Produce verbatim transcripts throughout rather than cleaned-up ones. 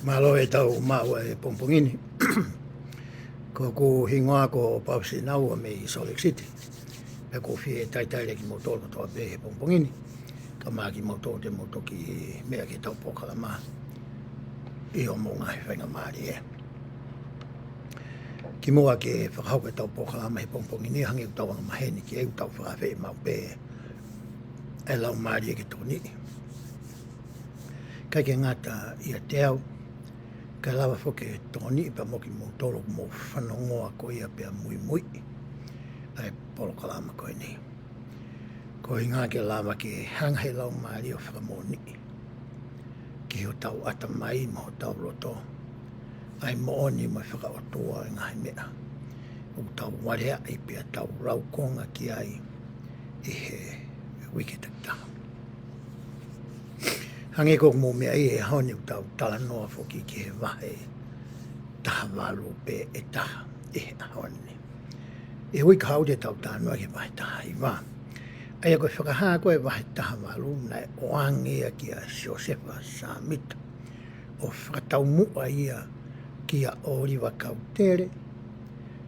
Mālō e tau maʻu e pongipongi ni. Ko hoku hingoa ko Pausi Naua mei Salt Lake City. Pea ʻoku ou fie talitali kimoutolu kotoa pē he pongipongi ni. Kae ʻumaʻā kimoutolu te mou toki meʻa ki heʻetau polokalama ʻi hoʻomou ngaahi faingamālie. Kimuʻa ke fakahoko ʻetau polokalama he pongipongi ni, hangē ko ʻetau angamaheni ki ai, ʻoku tau fakaafeʻi maʻu pē e Laumālie ke tokoniʻi. ʻIkai ke ngata ʻiate au, kae lava foki ke tokoniʻi pea mo kimoutolu ʻoku mou fanongoa ko ia pea muimui ʻa e polokalama ko eni. Ko e ʻuhinga ke lava ke hanga he Laumālie ʻo fakamoʻoniʻi ki hotau ʻatamai mo hotau loto ʻa e moʻoni mo e fakaʻotua e ngaahi meʻa ʻoku tau valeaʻi pea tau laukonga ki ai ʻi he uike takitaha. Hangē ko ʻoku mou meaʻi he ʻaho ni ʻoku tau talanoa foki ki he vahe taha valu pē ʻe taha ʻi he ʻaho ni. ʻI he uike kahaʻu te tau talanoa ki he vahe taha hiva. ʻA ia ko e fakahā ko ē vahe taha valu naʻe ʻoange ia kia Siosefa Sāmita ʻo fakataumuʻa ia kia ʻŌliva Kautele,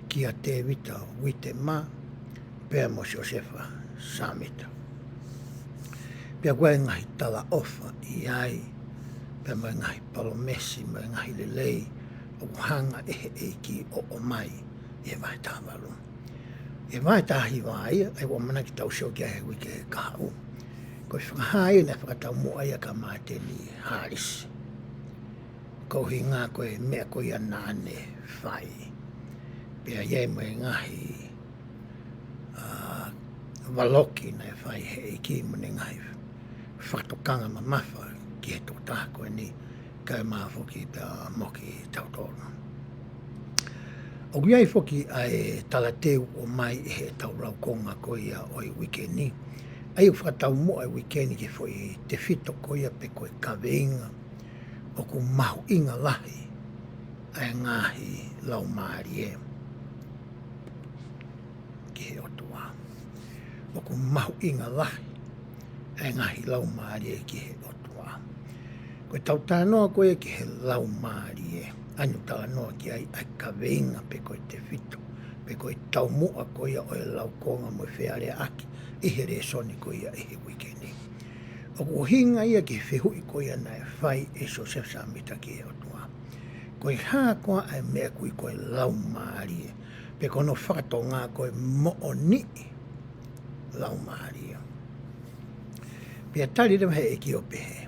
kia Tēvita Uitemā, pea mo Siosefa Sāmita. Pea ko e ngaahi talaʻofa ʻi ai, pea mo e ngaahi palōmesi, mo e ngaahi lelei, ʻoku hanga ʻe he ʻEiki ʻo ʻomai ʻi he vahe taha valu. ʻI he vahe taha hiva ia, ʻa ia ʻoku ʻamanaki tau sio ki ai he uike kahaʻu. Ko e fakahā ia naʻe fakataumuʻa ia kia Māteni Hālisi. Ko e ʻuhinga ko e meʻa ko ia naʻa ne fai. Pea ʻi ai mo e ngaahi, ā, valoki naʻe fai he ʻEiki mo ʻene ngaahi fakatokanga mamafa ki he tokotaha ko eni, kae ʻumaʻā foki pea mo kitautolu. ʻOku ʻi ai foki ʻa e talateu ʻomai ʻi heʻetau laukonga ko ia ʻo e uike ni. ʻA ia ʻoku fakataumuʻa e uike ni ki he foʻi tefito ko ia pe ko e kaveinga, ʻoku mahuʻinga lahi ʻa e ngaahi laumālie ki he ʻOtua. ʻOku mahuʻinga lahi ʻa e ngaahi laumālie ki he ʻOtua. Ko ʻetau talanoa ko ia ki he laumālie, ʻa eni ʻoku talanoa ki ai ʻa e kaveinga pe ko e tefito, pe ko e taumuʻa ko ia ʻo e laukonga mo e fealeaʻaki ʻi he lēsoni ko ia ʻi he uike ni. ʻOku ʻuhinga ia ki he fehuʻi ko ia naʻe fai ʻe Siosefa Sāmita ki he ʻOtua. Ko e hā koā ʻa e meʻa ʻoku ui ko e laumālie, pe ko hono fakatonga ko e moʻoniʻi laumālie. Pea tali leva he ʻEiki ʻo pehē,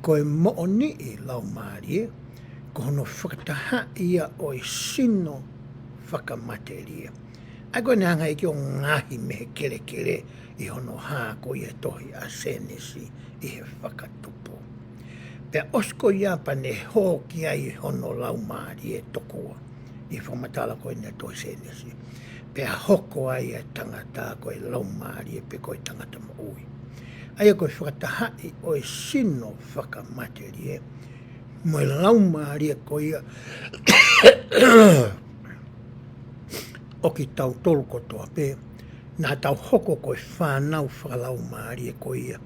ko e moʻoniʻi laumālie, ko hono fakatahaʻi ia ʻo e sino fakamatelie. ʻA ia ko ʻene hanga ʻe he ʻEiki ʻo ngaohi mei he kelekele ʻi hono hā ko ia e tohi ʻa Sēnesi ʻi he fakatupu. Pea ʻosi ko ia pea ne hō ki ai hono laumālie tokua ʻi he fakamatala ko eni ʻa e tohi Sēnesi. Pea hoko ai e tangata ko e laumālie pe ko e tangata moʻui. ʻA ia ko e fakatahaʻi ʻo e sino fakamatelie mo e laumālie ko ia ʻo kitautolu kotoa pē, naʻa tau hoko ko e fānau fakalaumālie ko ia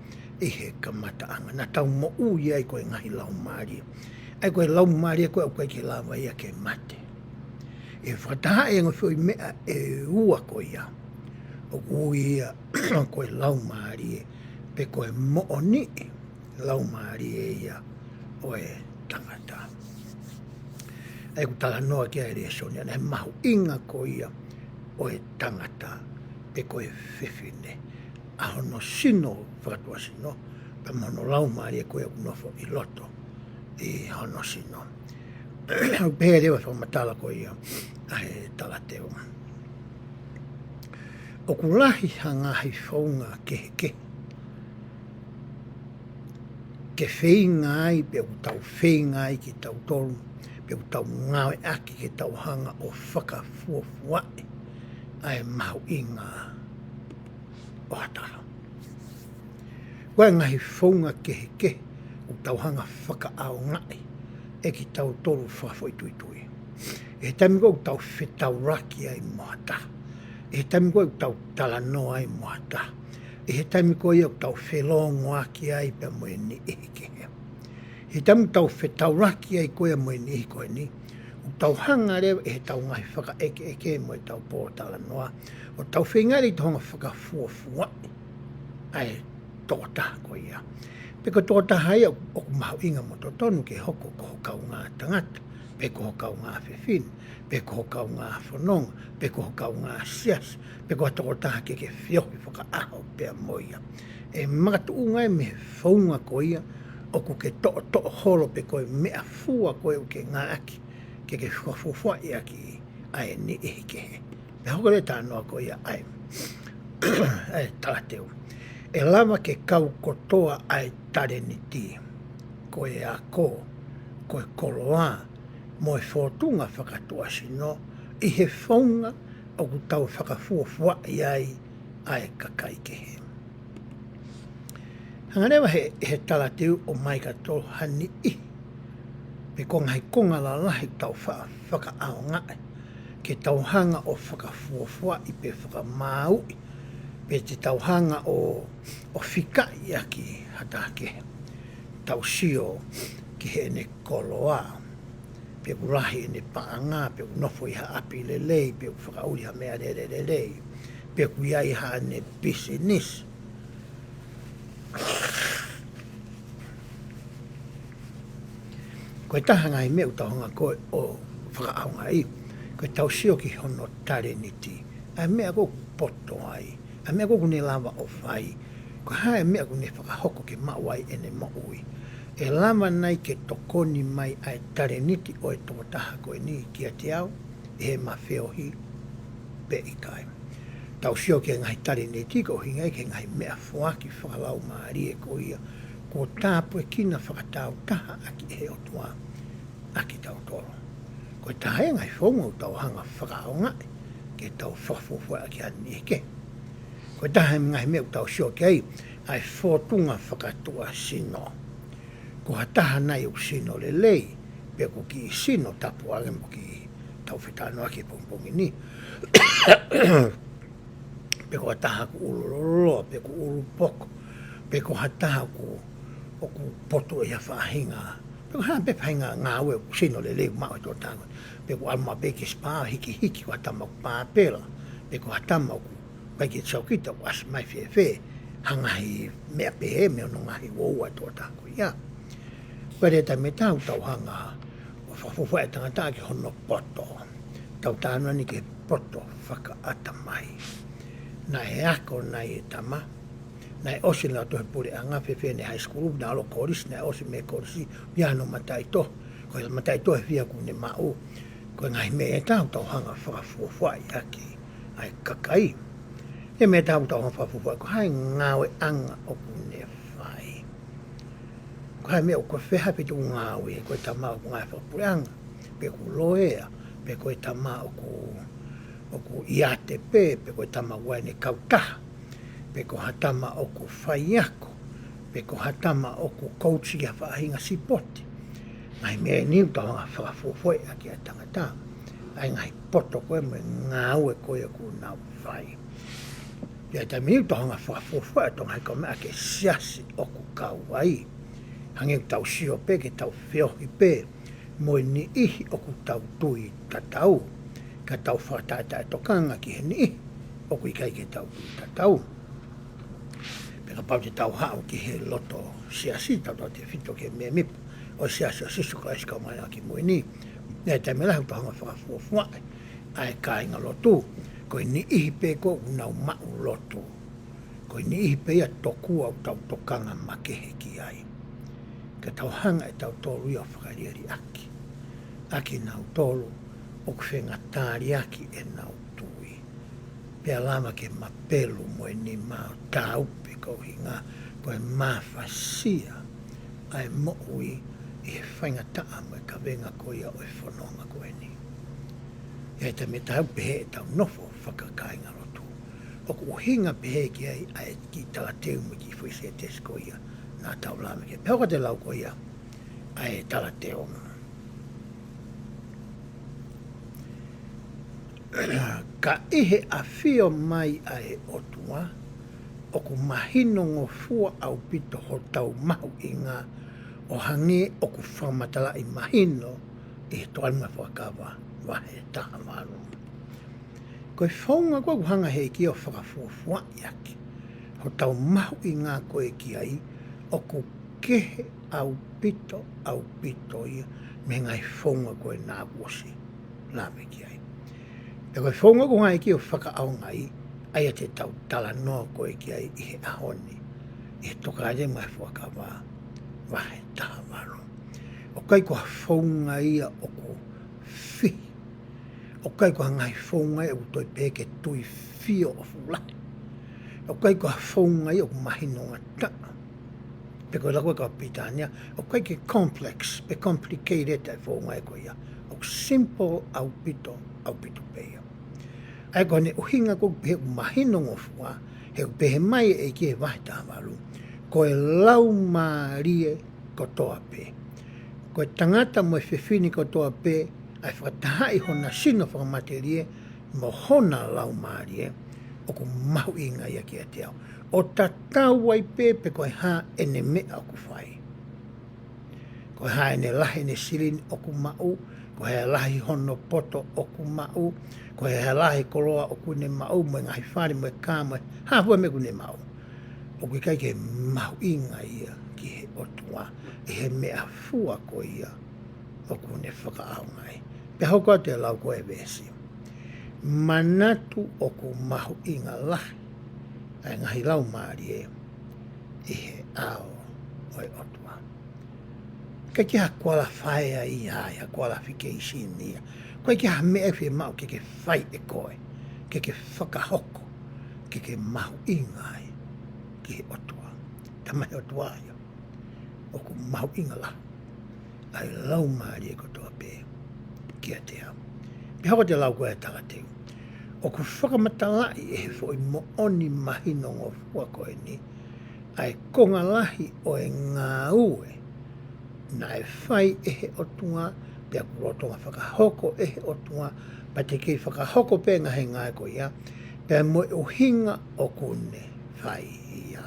ʻi he kamataʻanga. Naʻa tau moʻui ai ko e ngaahi laumālie. ʻA ia ko e laumālie ko ē ʻoku ʻikai ke lava ia ke mate. ʻI he fakatahaʻi e ngaahi foʻi meʻa ʻe ua ko ia, ʻoku ui ia ko e laumālie, pe ko e moʻoniʻi laumālie ia ʻo e tangata. ʻA ia ʻoku talanoa ki ai e lēsoni, ʻa e mahuʻinga ko ia ʻo e tangata, pe ko e fefine, ʻa hono sino fakatuʻasino, pea mo hono laumālie ko ia ʻoku nofo ʻi loto ʻi hono sino. ʻOku pehē leva e fakamatala ko ia ʻa e talateu. ʻOku lahi ha ngaahi founga kehekehe ke feinga ai, pe ʻoku tau feinga ai kitautolu, pe ʻoku tau ngāueʻaki ke tau hanga ʻo fakafuofuaʻi ʻa e mahuʻinga ʻo ha taha. Ko e ngaahi founga kehekehe ʻoku tau hanga fakaʻaongaʻi ʻe kitautolu fakafoʻituitui. ʻI he taimi ko ē ʻoku tau fetaulaki ai mo ha taha. ʻI he taimi ko ē ʻoku tau talanoa ai mo ha taha. ʻI he taimi ko ia ʻoku tau felōngoaki ai pea mo e niʻihi kehe. ʻI he taimi ʻoku tau fetaulaki ai ko ia mo e niʻihi ko eni, ʻoku tau hanga leva ʻi heʻetau ngaahi fakaʻekeʻeke mo ʻetau pōtalanoa, ʻo tau feinga leva ke tau hanga fakafuofuaʻi ʻa e tokotaha ko ia. Pe ko e tokotaha ia ʻoku mahuʻinga mo totonu ke hoko ko ho kaungā tangata, pe ko ho kaungā fefine, pe ko ho kaungā fononga, pe ko ho kaungā siasi, pe ko ha tokotaha ke ke feohi fakaʻaho pea mo ia. ʻE makatuʻunga ia mei he founga ko ia ʻoku ke toʻotoʻo holo pe ko e meʻafua ko ē ʻoku ke ngāueʻaki ke ke fakafuofuaʻi ʻaki ʻa e niʻihi kehe. Pea hoko leva e talanoa ko ia ʻa e, ʻa e talateu. ʻE lava ke kau kotoa ʻa e talēniti, ko e ako, ko e koloa, mo e fōtunga fakatuʻasino ʻi he founga ʻoku tau fakafuofuaʻi ai ʻa e kakai kehe. Hanga leva he, he talateu ʻo ʻomai kiate kitautolu ha niʻihi pe ko e ngaahi konga lalahi ʻoku tau fa-, fakaʻaongaʻi, ke tau hanga ʻo fakafuofuaʻi pe fakamāuʻi, pe te tau hanga ʻo, ʻo fikaʻi ʻaki ha taha kehe. Tau sio ki heʻene koloa, pe ʻoku lahi ʻene paʻanga, pe ʻoku nofo ʻi ha ʻapi lelei, pe ʻoku fakaʻuli ha meʻalele lelei, pe ʻoku ʻi ai haʻane pisinisi. Ko e taha e ngaahi meʻa ʻoku tau hanga ko ē ʻo fakaʻaongaʻi, ko ʻetau sio ki hono talēniti, ʻa e meʻa ʻoku poto ai, ʻa e meʻa ʻoku ne lava ʻo fai, ko e hā e meʻa ʻoku ne fakahoko ke maʻu ai ʻene moʻui. ʻE lava nai ke tokoni mai ʻa e talēniti ʻo e tokotaha ko eni kiate au, ʻi heʻema feohi pe ʻikai. Tau sio ki he ngaahi talēniti ko e ʻuhinga ia ki he ngaahi meʻafoaki fakalaumālie ko ia kuo tāpuekina fakatāutaha ʻaki ʻe he ʻOtua ʻa kitautolu. Ko e taha e ngaahi founga ʻoku tau hanga fakaʻaongaʻi ke tau fakafuofuaʻi ʻaki ha niʻihi kehe. Ko e taha e ngaahi meʻa ʻoku tau sio ki ai, ʻa e fōtunga fakatuʻasino. Ko ha taha nai ʻoku sino lelei, pe ʻoku kiʻi sino tapu ange mo e kiʻi tau fetalanoaʻaki he pongipongi ni. Pe ko ha taha ʻoku ʻulu loloa, pe ʻoku ʻulu poko, pe ko ha taha ʻoku, ʻoku poto ʻi ha faʻahinga, pe ko ha pē faʻahinga ngāue ʻoku sino lelei ʻoku maʻu ʻe he tokotaha ko ē. Pe ʻoku ʻalu mai pē ki he sipā, hikihiki, ko ha tama ʻoku pāpela, pe ko ha tama ʻoku ʻikai ke saukita, ʻoku ʻasi mai fēfē ha ngaahi meʻa pehē mei hono ngaahi uoua e tokotaha ko ia. Pea ʻi he taimi ʻe taha ʻoku tau hanga ʻo fakafuofuaʻi e tangata ki hono poto. Tau talanoa ni ki he poto fakaʻatamai. Naʻe ako nai e tama, naʻe ʻosi ʻene lautohi puleʻanga, fēfē ʻene high school, naʻe ʻalu kolisi, naʻe ʻosi mei he kolisi, ʻi ai hano mataʻitohi, ko e mataʻitohi fiha ʻoku ne maʻu. Ko e ngaahi meʻa ʻe taha ʻoku tau hanga fakafuofuaʻi ʻaki ʻa e kakai. ʻE meʻa ʻe taha ʻoku tau hanga fakafuofuaʻi, ko e hā e ngāueʻanga ʻoku ne fai. Ko e hā e meʻa ʻoku fēfē ʻa e feituʻu ngāue, ko e tama ʻoku ngāue fakapuleʻanga, pe ʻoku loea, pe ko e tama ʻoku, ʻoku ʻiate pē, pe ko e tama ʻoku ʻi ai ʻene kautaha, pe ko ha tama ʻoku faiako, pe ko ha tama ʻoku kousi ki ha faʻahinga sipoti. Ngaahi meʻa eni ʻoku tau hanga fakafuofuaʻi ʻaki ʻa e tangata, ʻa e ngaahi poto ko ē mo e ngāue ko ē ʻoku nau fai. ʻI he taimi ʻoku tau hanga fakafuofuaʻi ʻa e ngaahi kaungāmeʻa ki he siasi ʻoku kau ai. Hangē ʻoku tau sio pē ke tau feohi pē mo e niʻihi ʻoku tau tui tatau, ka tau fakataʻetaʻetokanga ki he niʻihi ʻoku ʻikai ke tau tui tatau. Pea kapau te tau haʻu ki he loto siasi, tautautefito ki he mēmipa ʻo e Siasi ʻo Sīsū Kalaisi ʻo e Kau Māʻoniʻoni ʻi he Ngaahi ʻAho Kimui Ni, ʻi he taimi lahi ʻoku tau hanga fakafuofuaʻi ʻa e kāingalotu, ko e niʻihi pē ko ē ʻoku nau maʻu lotu, ko e niʻihi pē ia tokua ʻoku tau tokanga makehe ki ai. Ka tau hanga ʻe tautolu ia ʻo fakalialiʻaki ʻa kinautolu ʻoku fengātaliʻaki ʻenau tui. Pea lava ke mapelu mo e nima ʻo tāupe, ko e ʻuhinga ko e mafasia ʻa e moʻui ʻi he faingataʻa mo e kavenga ko ia ʻo e fononga ko eni. ʻI he taimi ʻe taha ʻoku pehē ʻetau nofo fakakāingalotu, ʻoku ʻuhinga pehē ki ai ʻa e kiʻi talateu mo e kiʻi foʻi sētesi ko ia naʻa tau lave ki ai. Pea ʻoku te lau ko ia ʻa e talateu. Ka ʻi he ʻafio mai ʻa e ʻOtua, ʻoku mahinongofua ʻaupito hotau mahuʻinga, ʻo hangē ʻoku fakamatalaʻi mahino ʻi he Tokāteline mo e Fuakava vahe taha valu. Ko e founga ko ē ʻoku hanga ʻe he ʻEiki ʻo fakafuofuaʻi ʻaki hotau mahuʻinga ko ē ki ai, ʻoku kehe ʻaupito, ʻaupito ia mei he ngaahi founga ko ē naʻa ku ʻosi lave ki ai. Pea ko e founga ʻoku hanga ʻe he ʻEiki ʻo fakaʻaongaʻi, ʻa ia te tau talanoa ko ē ki ai ʻi he ʻaho ni, ʻi he Tokāteline mo e Fuakava vahe taha valu. ʻOku ʻikai ko ha founga ia ʻoku fihi. ʻOku ʻikai ko ha ngaahi founga ia ʻoku toe pehē ke tui fio ʻo fuʻu lahi. ʻOku ʻikai ko ha founga ia ʻoku mahinongataʻa. Pe ko e lau ko ē ʻa e kau Pilitānia, ʻoku ʻikai ke complex pe complicated ʻa e founga ia ko ia. ʻOku simple ʻaupito, ʻaupito pē ia. ʻA ia ko hono ʻuhinga ʻoku pehē ʻoku mahinongofua, he ʻoku pehē mai ʻe he ʻEiki he vahe taha valu, ko e laumālie kotoa pē, Ko e tangata mo e fefine kotoa pē, ʻa e fakatahaʻi hona sino fakamatelie mo hona laumālie, ʻoku mahuʻinga ia kiate au. ʻO tatau ai pē pe ko e hā ʻene meʻa ʻoku fai. Ko e hā ʻene lahi ʻene silini ʻoku maʻu, ko e hā e lahi hono poto ʻoku maʻu, ko e hā e lahi koloa ʻoku ne maʻu, mo e ngaahi fale, mo e kā, mo e hā fua meʻa ʻoku ne maʻu. ʻOku ʻikai ke mahuʻinga ia ki he ʻOtua, ʻi he meʻafua ko ia ʻoku ne fakaʻaongaʻi. Pea hoko atu e lau ko e veesi. Manatu ʻoku mahuʻinga lahi ʻa e ngaahi laumālie ʻi he ʻao ʻo e ʻOtua. ʻIkai ke ha qualifier ia, ha qualification ia. ʻIkai ke ha meʻa ʻe fiemaʻu ke ke fai ʻe koe, ke ke fakahoko, ke ke mahuʻinga ai ki he ʻOtua. Tamai ʻOtua ia, ʻoku mahuʻinga lahi ʻa e laumālie kotoa pē kiate au. Pea hoko atu e lau ko e talateu. ʻOku fakamatalaʻi ʻe he foʻi moʻoni mahinongofua ko eni ʻa e konga lahi ʻo e ngāue naʻe fai ʻe he ʻOtua, pea ʻoku lolotonga fakahoko ʻe he ʻOtua, pea te kei fakahoko pē ngaahi ngāue ko ia, pea mo e ʻuhinga ʻoku ne fai ia.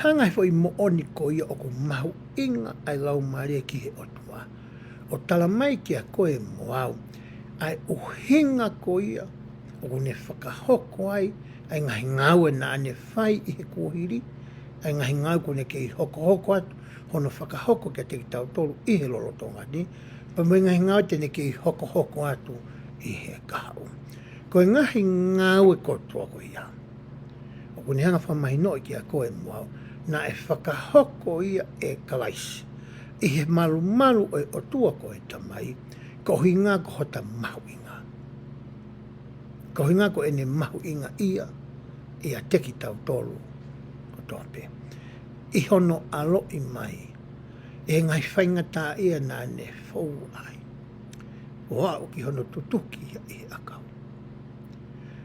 Hanga he foʻi moʻoni ko ia ʻoku mahuʻinga ʻa e laumālie ki he ʻOtua, ʻo tala mai kia koe mo au ʻa e ʻuhinga ko ia ʻoku ne fakahoko ai ʻa e ngaahi ngāue naʻa ne fai ʻi he kuohili, ʻa e ngaahi ngāue ʻoku ne kei hokohoko atu hono fakahoko kiate kitautolu ʻi he lolotonga ni, pea mo e ngaahi ngāue te ne kei hokohoko atu ʻi he kahaʻu. Ko e ngaahi ngāue kotoa ko ia ʻoku ne hanga fakamahinoʻi kia koe mo au, naʻe fakahoko ia ʻe Kalaisi ʻi he malumalu ʻo e ʻOtua ko e Tamai, koeʻuhi ko hota mahuʻinga. Koeʻuhi ko ʻene mahuʻinga ia ʻiate kitautolu kotoa pē, ʻi hono ʻaloʻi mai ʻi he ngaahi faingataʻaʻia naʻa ne fou ai, ʻo aʻu ki hono tutuki ia ʻi he ʻakau,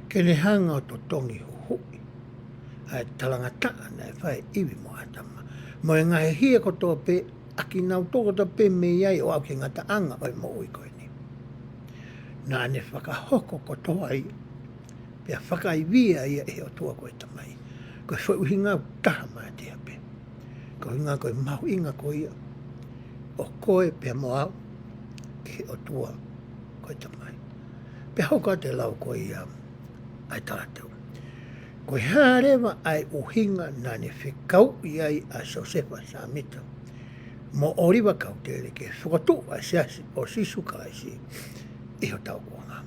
ke ne hanga ʻo totongi huhuʻi ʻa e talangataʻa naʻe fai ʻe ʻIvi mo ʻĀtama, mo e ngaahi hia kotoa pē, ʻa kinautolu kotoa pē mei ai ʻo aʻu ki he ngataʻanga ʻo e moʻui ko eni. Naʻa ne fakahoko kotoa ia, pea fakaivia ia ʻe he ʻOtua ko e Tamai. Ko e foʻi ʻuhinga ʻoku taha mā te ha pē. Ko e ʻuhinga ko e mahuʻinga ko ia ʻo koe pea mo au ki he ʻOtua ko e Tamai. Pea hoko atu e lau ko ia ʻa e talateu. Ko e hā leva ʻa e ʻuhinga naʻa ne fekauʻi ai ʻa Siosefa Sāmita mo ʻŌliva Kautele ke fokotuʻu ʻa e Siasi ʻo Sīsū Kalaisi ʻi hotau kuonga?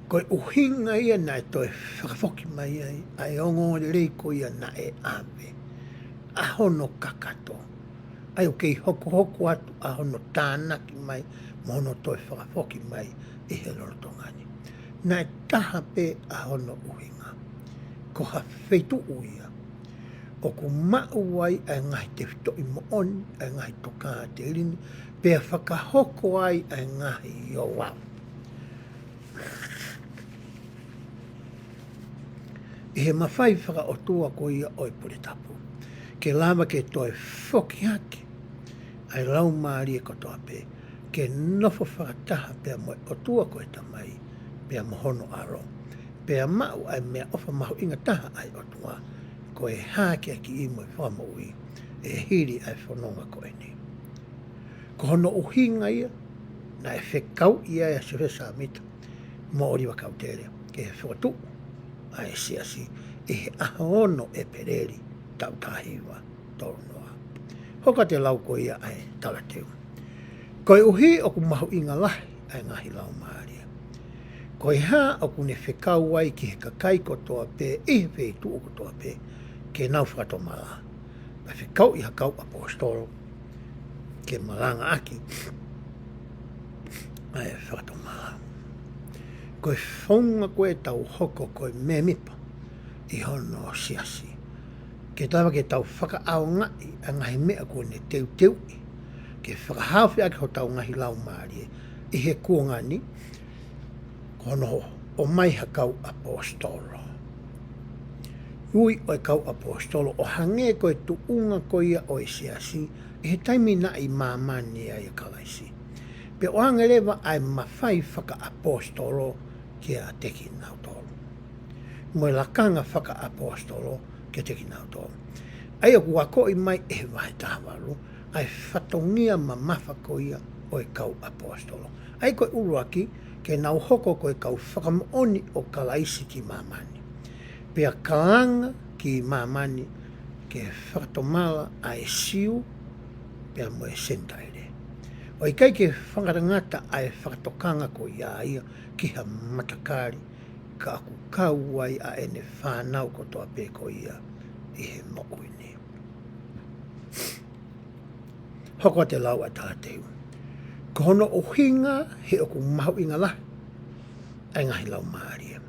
Ko e ʻuhinga ia naʻe toe fakafoki mai ai ʻa e ongoongolelei ko ia naʻe ʻave, ʻa hono kakato, ʻa ia ʻoku kei hokohoko atu ʻa hono tānaki mai mo hono toe fakafoki mai ʻi he lolotonga ni. Naʻe taha pē ʻa hono ʻuhinga. Ko ha feituʻu ia ʻoku maʻu ai ʻa e ngaahi tefitoʻi moʻoni, ʻa e ngaahi tokāteline, pea fakahoko ai ʻa e ngaahi ouau ʻi he mafai fakaʻotua ko ia ʻo e pule tapu, ke lava ke toe foki hake ʻa e laumālie kotoa pē, ke nofo fakataha pea mo e ʻOtua ko e Tamai, pea mo hono ʻAlo, pea maʻu ʻa e meʻaʻofa mahuʻinga taha ʻa e ʻOtua, ko e hākeakiʻi mo e fakamoʻui, ʻe hili ʻa e fononga ko eni. Ko hono ʻuhinga ia naʻe fekauʻi ai ʻa Siosefa Sāmita mo ʻŌliva Kautele ke fokotuʻu ʻa e Siasi ʻi he ʻaho ono ʻEpeleli taʻu taha hiva tolu noa. Hoko atu e lau ko ia ʻa e talateu. Koeʻuhi ʻoku mahuʻinga lahi ʻa e ngaahi laumālie, ko e hā ʻoku ne fekau ai ki he kakai kotoa pē ʻi he feituʻu kotoa pē ke nau fakatomala? Naʻe fekauʻi ha kau ʻaposetolo ke malangaʻaki ʻa e fakatomala. Ko e founga ko ē ʻetau hoko ko e mēmipa ʻi hono Siasi, ke lava ke tau fakaʻaongaʻi ʻa e ngaahi meʻa kuo ne teuteuʻi ke fakahaofi ʻaki hotau ngaahi laumālie ʻi he kuonga ni, ko hono ʻomai ha kau ʻaposetolo. ui ʻo e kau ʻaposetolo ʻo hangē ko e tuʻunga ko ia ʻo e siasi ʻi he taimi naʻe ʻi māmani ai ʻa Kalaisi. Pea ʻoange leva ʻa e mafai fakaʻaposetolo kiate kinautolu, mo e lakanga fakaʻaposetolo kiate kinautolu. ʻA ia ʻoku akoʻi mai ʻe he vahe taha valu ʻa e fatongia mamafa ko ia ʻo e kau ʻaposetolo. ʻA ia ko e ʻuluaki, ke nau hoko ko e kau fakamoʻoni ʻo Kalaisi ki māmani. Pea kalanga ki māmani ke fakatomala ʻa e Siu pea mo e Senitaile. ʻO ʻikai ke fakangata ʻa e fakatokanga ko ia ia ki ha matakali, ka ʻoku kau ai ʻa ʻene fānau kotoa pē ko ia ʻi he moʻui ni. Hoko atu e lau ʻa e talateu. Ko hono ʻuhinga he ʻoku mahuʻinga lahi ʻa e ngaahi laumālie.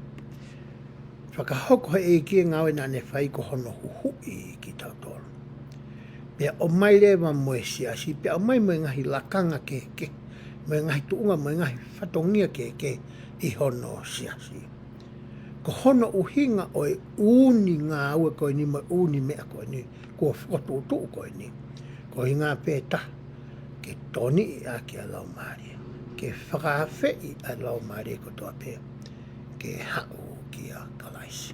Fakahoko he ʻEiki e ngāue naʻa ne fai ko hono huhuʻi kitautolu. Pea ʻomai leva mo e siasi, pea ʻomai mo e ngaahi lakanga kehekehe, mo e ngaahi tuʻunga, mo e ngaahi fatongia kehekehe ʻi hono siasi. Ko hono ʻuhinga ʻo e ʻū ngāue ko eni mo e ʻū meʻa ko eni kuo fokotuʻutuʻu ko eni, ko e ʻuhinga pē taha, ke tokoniʻi ʻaki ʻa e laumālie, ke fakaafeʻi ʻa e laumālie kotoa pē ke haʻu kia Kalaisi.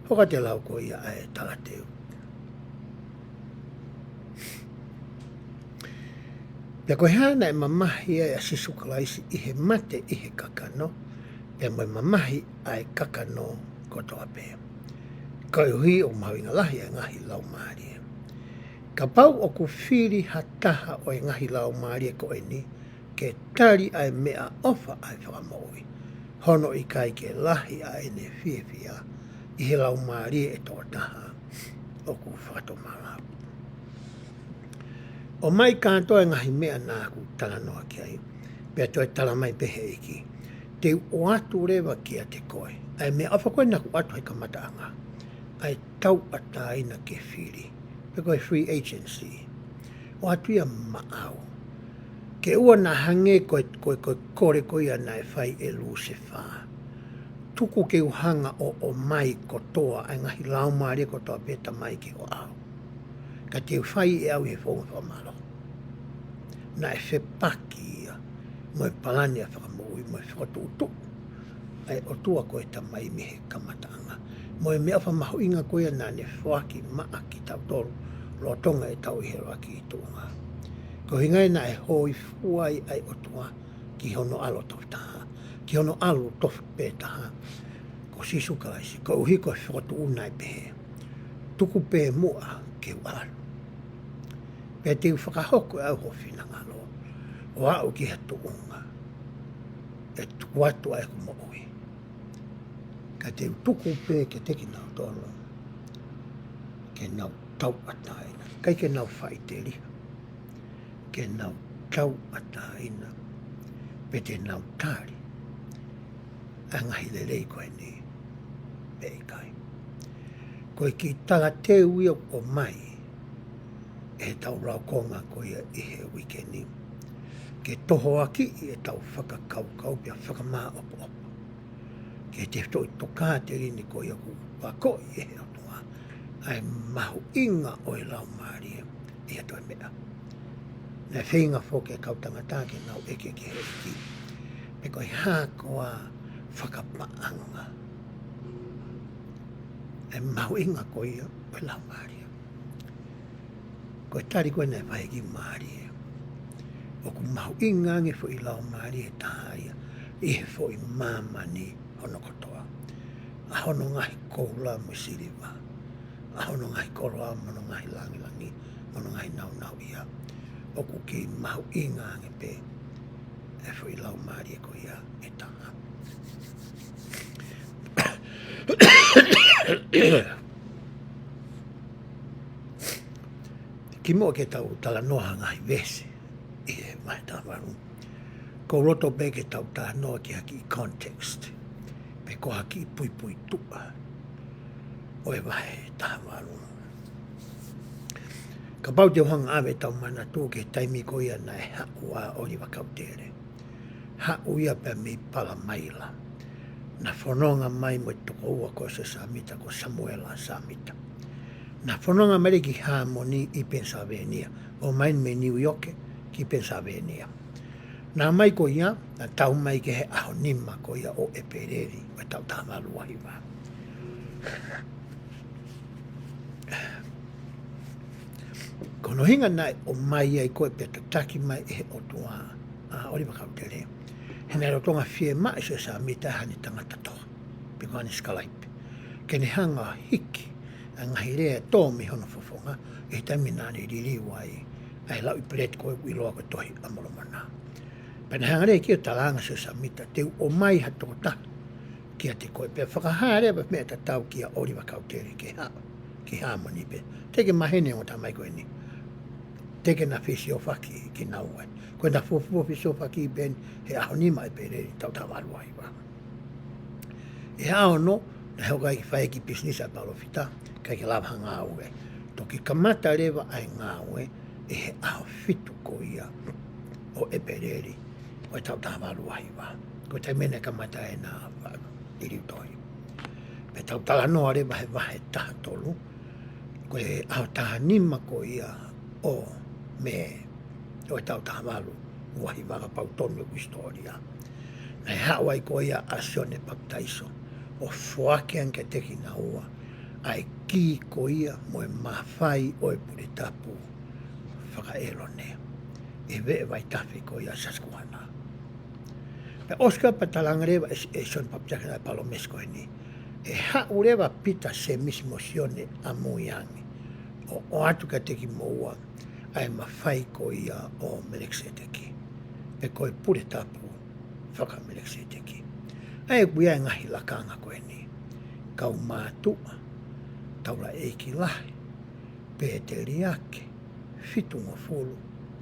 Hoko atu e lau ko ia ʻa e talateu. Pea ko e hā naʻe mamahi ai ʻa Sīsū Kalaisi ʻi he mate ʻi he kakano, pea mo e mamahi ʻa e kakano kotoa pē. Koeʻuhi ʻoku mahuʻinga lahi ʻa e ngaahi laumālie. Kapau ʻoku fili ha taha ʻo e ngaahi laumālie ko eni ke tali ʻa e meʻaʻofa ʻa e Fakamoʻui, hono ʻikai ke lahi ʻa ʻene fiefia ʻi he laumālie ʻe tokotaha ʻoku fakatomala. ʻOmai kātoa e ngaahi meʻa naʻa ku talanoa ki ai, pea toe tala mai pē he ʻEiki, te u ʻoatu leva kiate koe ʻa e meʻaʻofa ko ē naʻa ku ʻoatu he kamataʻanga, ʻa e tauʻatāina ke fili, pe ko e free agency. ʻOatu ia maʻau. Ke ʻoua naʻa hangē ko e, ko e, ko e kole ko ia naʻe fai ʻe Lusefā. Tuku ke u hanga ʻo, ʻomai kotoa ʻa e ngaahi laumālie kotoa pē Tamai ke ʻoʻou. Ka te u fai ʻe au ʻi he founga fakamālō. Naʻe fepaki ia mo e palani ʻa e Fakamoʻui mo e fokotuʻutuʻu ʻa e ʻOtua ko e Tamai mei he kamataʻanga. Mo e meʻaʻofa mahuʻinga ko ia naʻa ne foaki maʻa kitautolu lolotonga ʻetau ʻi he ʻuluaki tuʻunga. Ko e ʻuhinga ia naʻe hōifua ai ʻa e ʻOtua ki hono ʻAlo tofu taha, ki hono ʻAlo tofu pē taha, ko Sīsū Kalaisi, koeʻuhi ko e fokotuʻu naʻe pehē, tuku pē muʻa ke u ʻalu. Pea te u fakahoko ʻe au ho finangalo, ʻo aʻu ki ha tuʻunga ʻe tuku atu ai ʻeku moʻui. Ka te u tuku pē kiate kinautolu ke nau tauʻatāina, ʻikai ke nau faʻiteliha, ke nau tauʻatāina, pe te nau tali ʻa e ngaahi lelei ko eni pe ʻikai. Ko e kiʻi talateu ia ʻoku ʻomai ʻe heʻetau laukonga ko ia ʻi he uike ni, ke tohoakiʻi ʻetau fakakaukau pea fakamāʻopoʻopo ki he tefitoʻi tokāteline ko ia ʻoku akoʻi ʻe he ʻOtua, ʻa e mahuʻinga ʻo e laumālie ʻi ha toe meʻa. Naʻe feinga foki e kau tangata ke nau ʻeke ki he ʻEiki, pe ko e hā koā fakapaʻanga ʻa e mahuʻinga ko ia ʻo e laumālie. Ko e tali ko ē naʻe fai ʻe he kiʻi mālie, ʻoku mahuʻinga ange foʻi laumālie ʻe taha ia ʻi he foʻi māmani hono kotoa. ʻA hono ngaahi koula mo e siliva, ʻa hono ngaahi koloa mo hono ngaahi langilangi, mo hono ngaahi nāunauʻia, ʻoku kei mahuʻinga ange pē e foʻi laumālie ko ia ʻe taha. Kimuʻa ke tau talanoa ha ngaahi veesi ʻi he vahe taha valu, ʻoku ou loto pē ke tau talanoa ki ha kiʻi context, pe ko ha kiʻi puipuituʻa ʻo e vahe taha valu. Kapau te u hanga ʻave ʻetau manatu ki he taimi ko ia naʻe haʻu ai ʻa ʻŌliva Kautele. Haʻu ia pea mei Palamaila. Naʻe fononga mai mo e tokoua ko Siosefa Sāmita, ko Samuela Sāmita. Naʻe fononga mai leva ki Hāmoni ʻi Penisilivēnia, ʻomai mei Niu ʻIoke ki Penisilivēnia. Naʻe ʻomai ko ia, naʻe tau mai ki he ʻaho nima ko ia ʻo ʻEpeleli ʻo e taʻu taha valu ua hiva. Ko hono ʻuhinga naʻe ʻomai ai ko ē pea tataki mai ʻe he ʻOtua ʻa ʻŌliva Kautele, he naʻe lolotonga fiemaʻu ʻe Siosefa Sāmita haʻane tangata tohi, pe ko haʻane sikalaipe, ke ne hanga ʻo hiki ʻa e ngaahi lea ʻe tō mei hono fofonga ʻi he taimi naʻa ne liliu ai ʻa e lauʻi peleti ko ē ʻoku ʻiloa ko e Tohi ʻa Molomona. Pea naʻe hanga leva ʻe ia ʻo talaange ʻe Siosefa Sāmita, te u ʻomai ha tokotaha kiate koe, pea fakahā leva e meʻa tatau kia ʻŌliva Kautele ke haʻu ki Hāmoni pē. Teʻeki maheni e ongo tama ko eni, teʻeki ke na fesiofaki kinaua. Ko ʻena fuofua fesiofaki pē eni he ʻaho nima ʻEpeleli taʻu taha valu ua hiva. ʻI he ʻaho ono, naʻe hoko ai ke fai e kiʻi pisinisi ʻa e palōfita, ʻikai ke lava ha ngāue. Toki kamata leva ʻa e ngāue ʻi he ʻaho fitu ko ia ʻo ʻEpeleli ʻo e taʻu taha valu ua hiva. Ko e taimi naʻe kamata ai ʻena faʻa liliu tohi. Pea tau talanoa leva he vahe taha tolu, ko e ʻaho taha nima ko ia ʻo Mē ʻo e taʻu taha valu ua hiva, kapau tonu e hisitōlia, naʻe haʻu ai ko ia ʻa Sione Papitaiso ʻo foaki ange kiate kinaua ʻa e kī ko ia mo e mafai ʻo e pule tapu faka-ʻĒlone ʻi he veʻe vaitafe ko ia Sasikuana. Pea ʻosi ko ia pea talaange leva ʻe, ʻe Sione Papitaiso ʻa e palōmesi ko eni, ʻe haʻu leva Pita, Sēmisi mo Sione ʻamui ange ʻo ʻoatu kiate kimoua ʻa e mafai ko ia ʻo Melekiseteki, pe ko e pule tapu faka-Melekiseteki. ʻA ia ʻoku ʻi ai e ngaahi lakanga ko eni: kau mātuʻa, taulaʻeiki lahi, pēteliake, fitungofulu,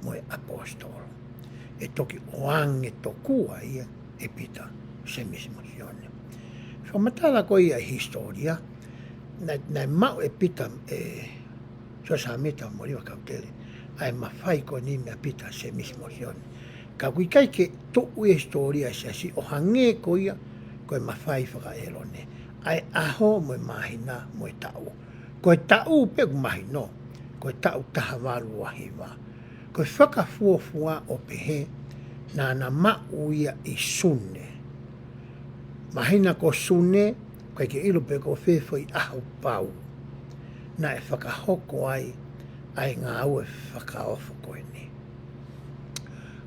mo e ʻaposetolo. ʻE toki ʻoange tokua ia ʻe Pita, Sēmisi mo Sione. Fakamatala ko ia ʻi he hisitōlia, naʻe, naʻe maʻu ʻe Pita, ʻe Siosefa Sāmita mo ʻŌliva Kautele ʻa e mafai ko eni meia Pita, Sēmisi mo Sione. Ka ʻoku ʻikai ke tuʻu ʻi he hisitōlia ʻa e Siasi ʻo hangē ko ia ko e mafai faka-ʻĒlone, ʻa e ʻaho mo e māhina mo e taʻu. Ko e taʻu pē ʻoku mahino, ko e taʻu taha valu ua hiva. Ko e fakafuofua ʻo pehē, naʻa na maʻu ia ʻi Sune. Māhina ko Sune, ʻoku ʻikai ke ʻilo pe ko fē foʻi ʻaho pau naʻe fakahoko ai ʻa e ngāue fakaofo ko eni.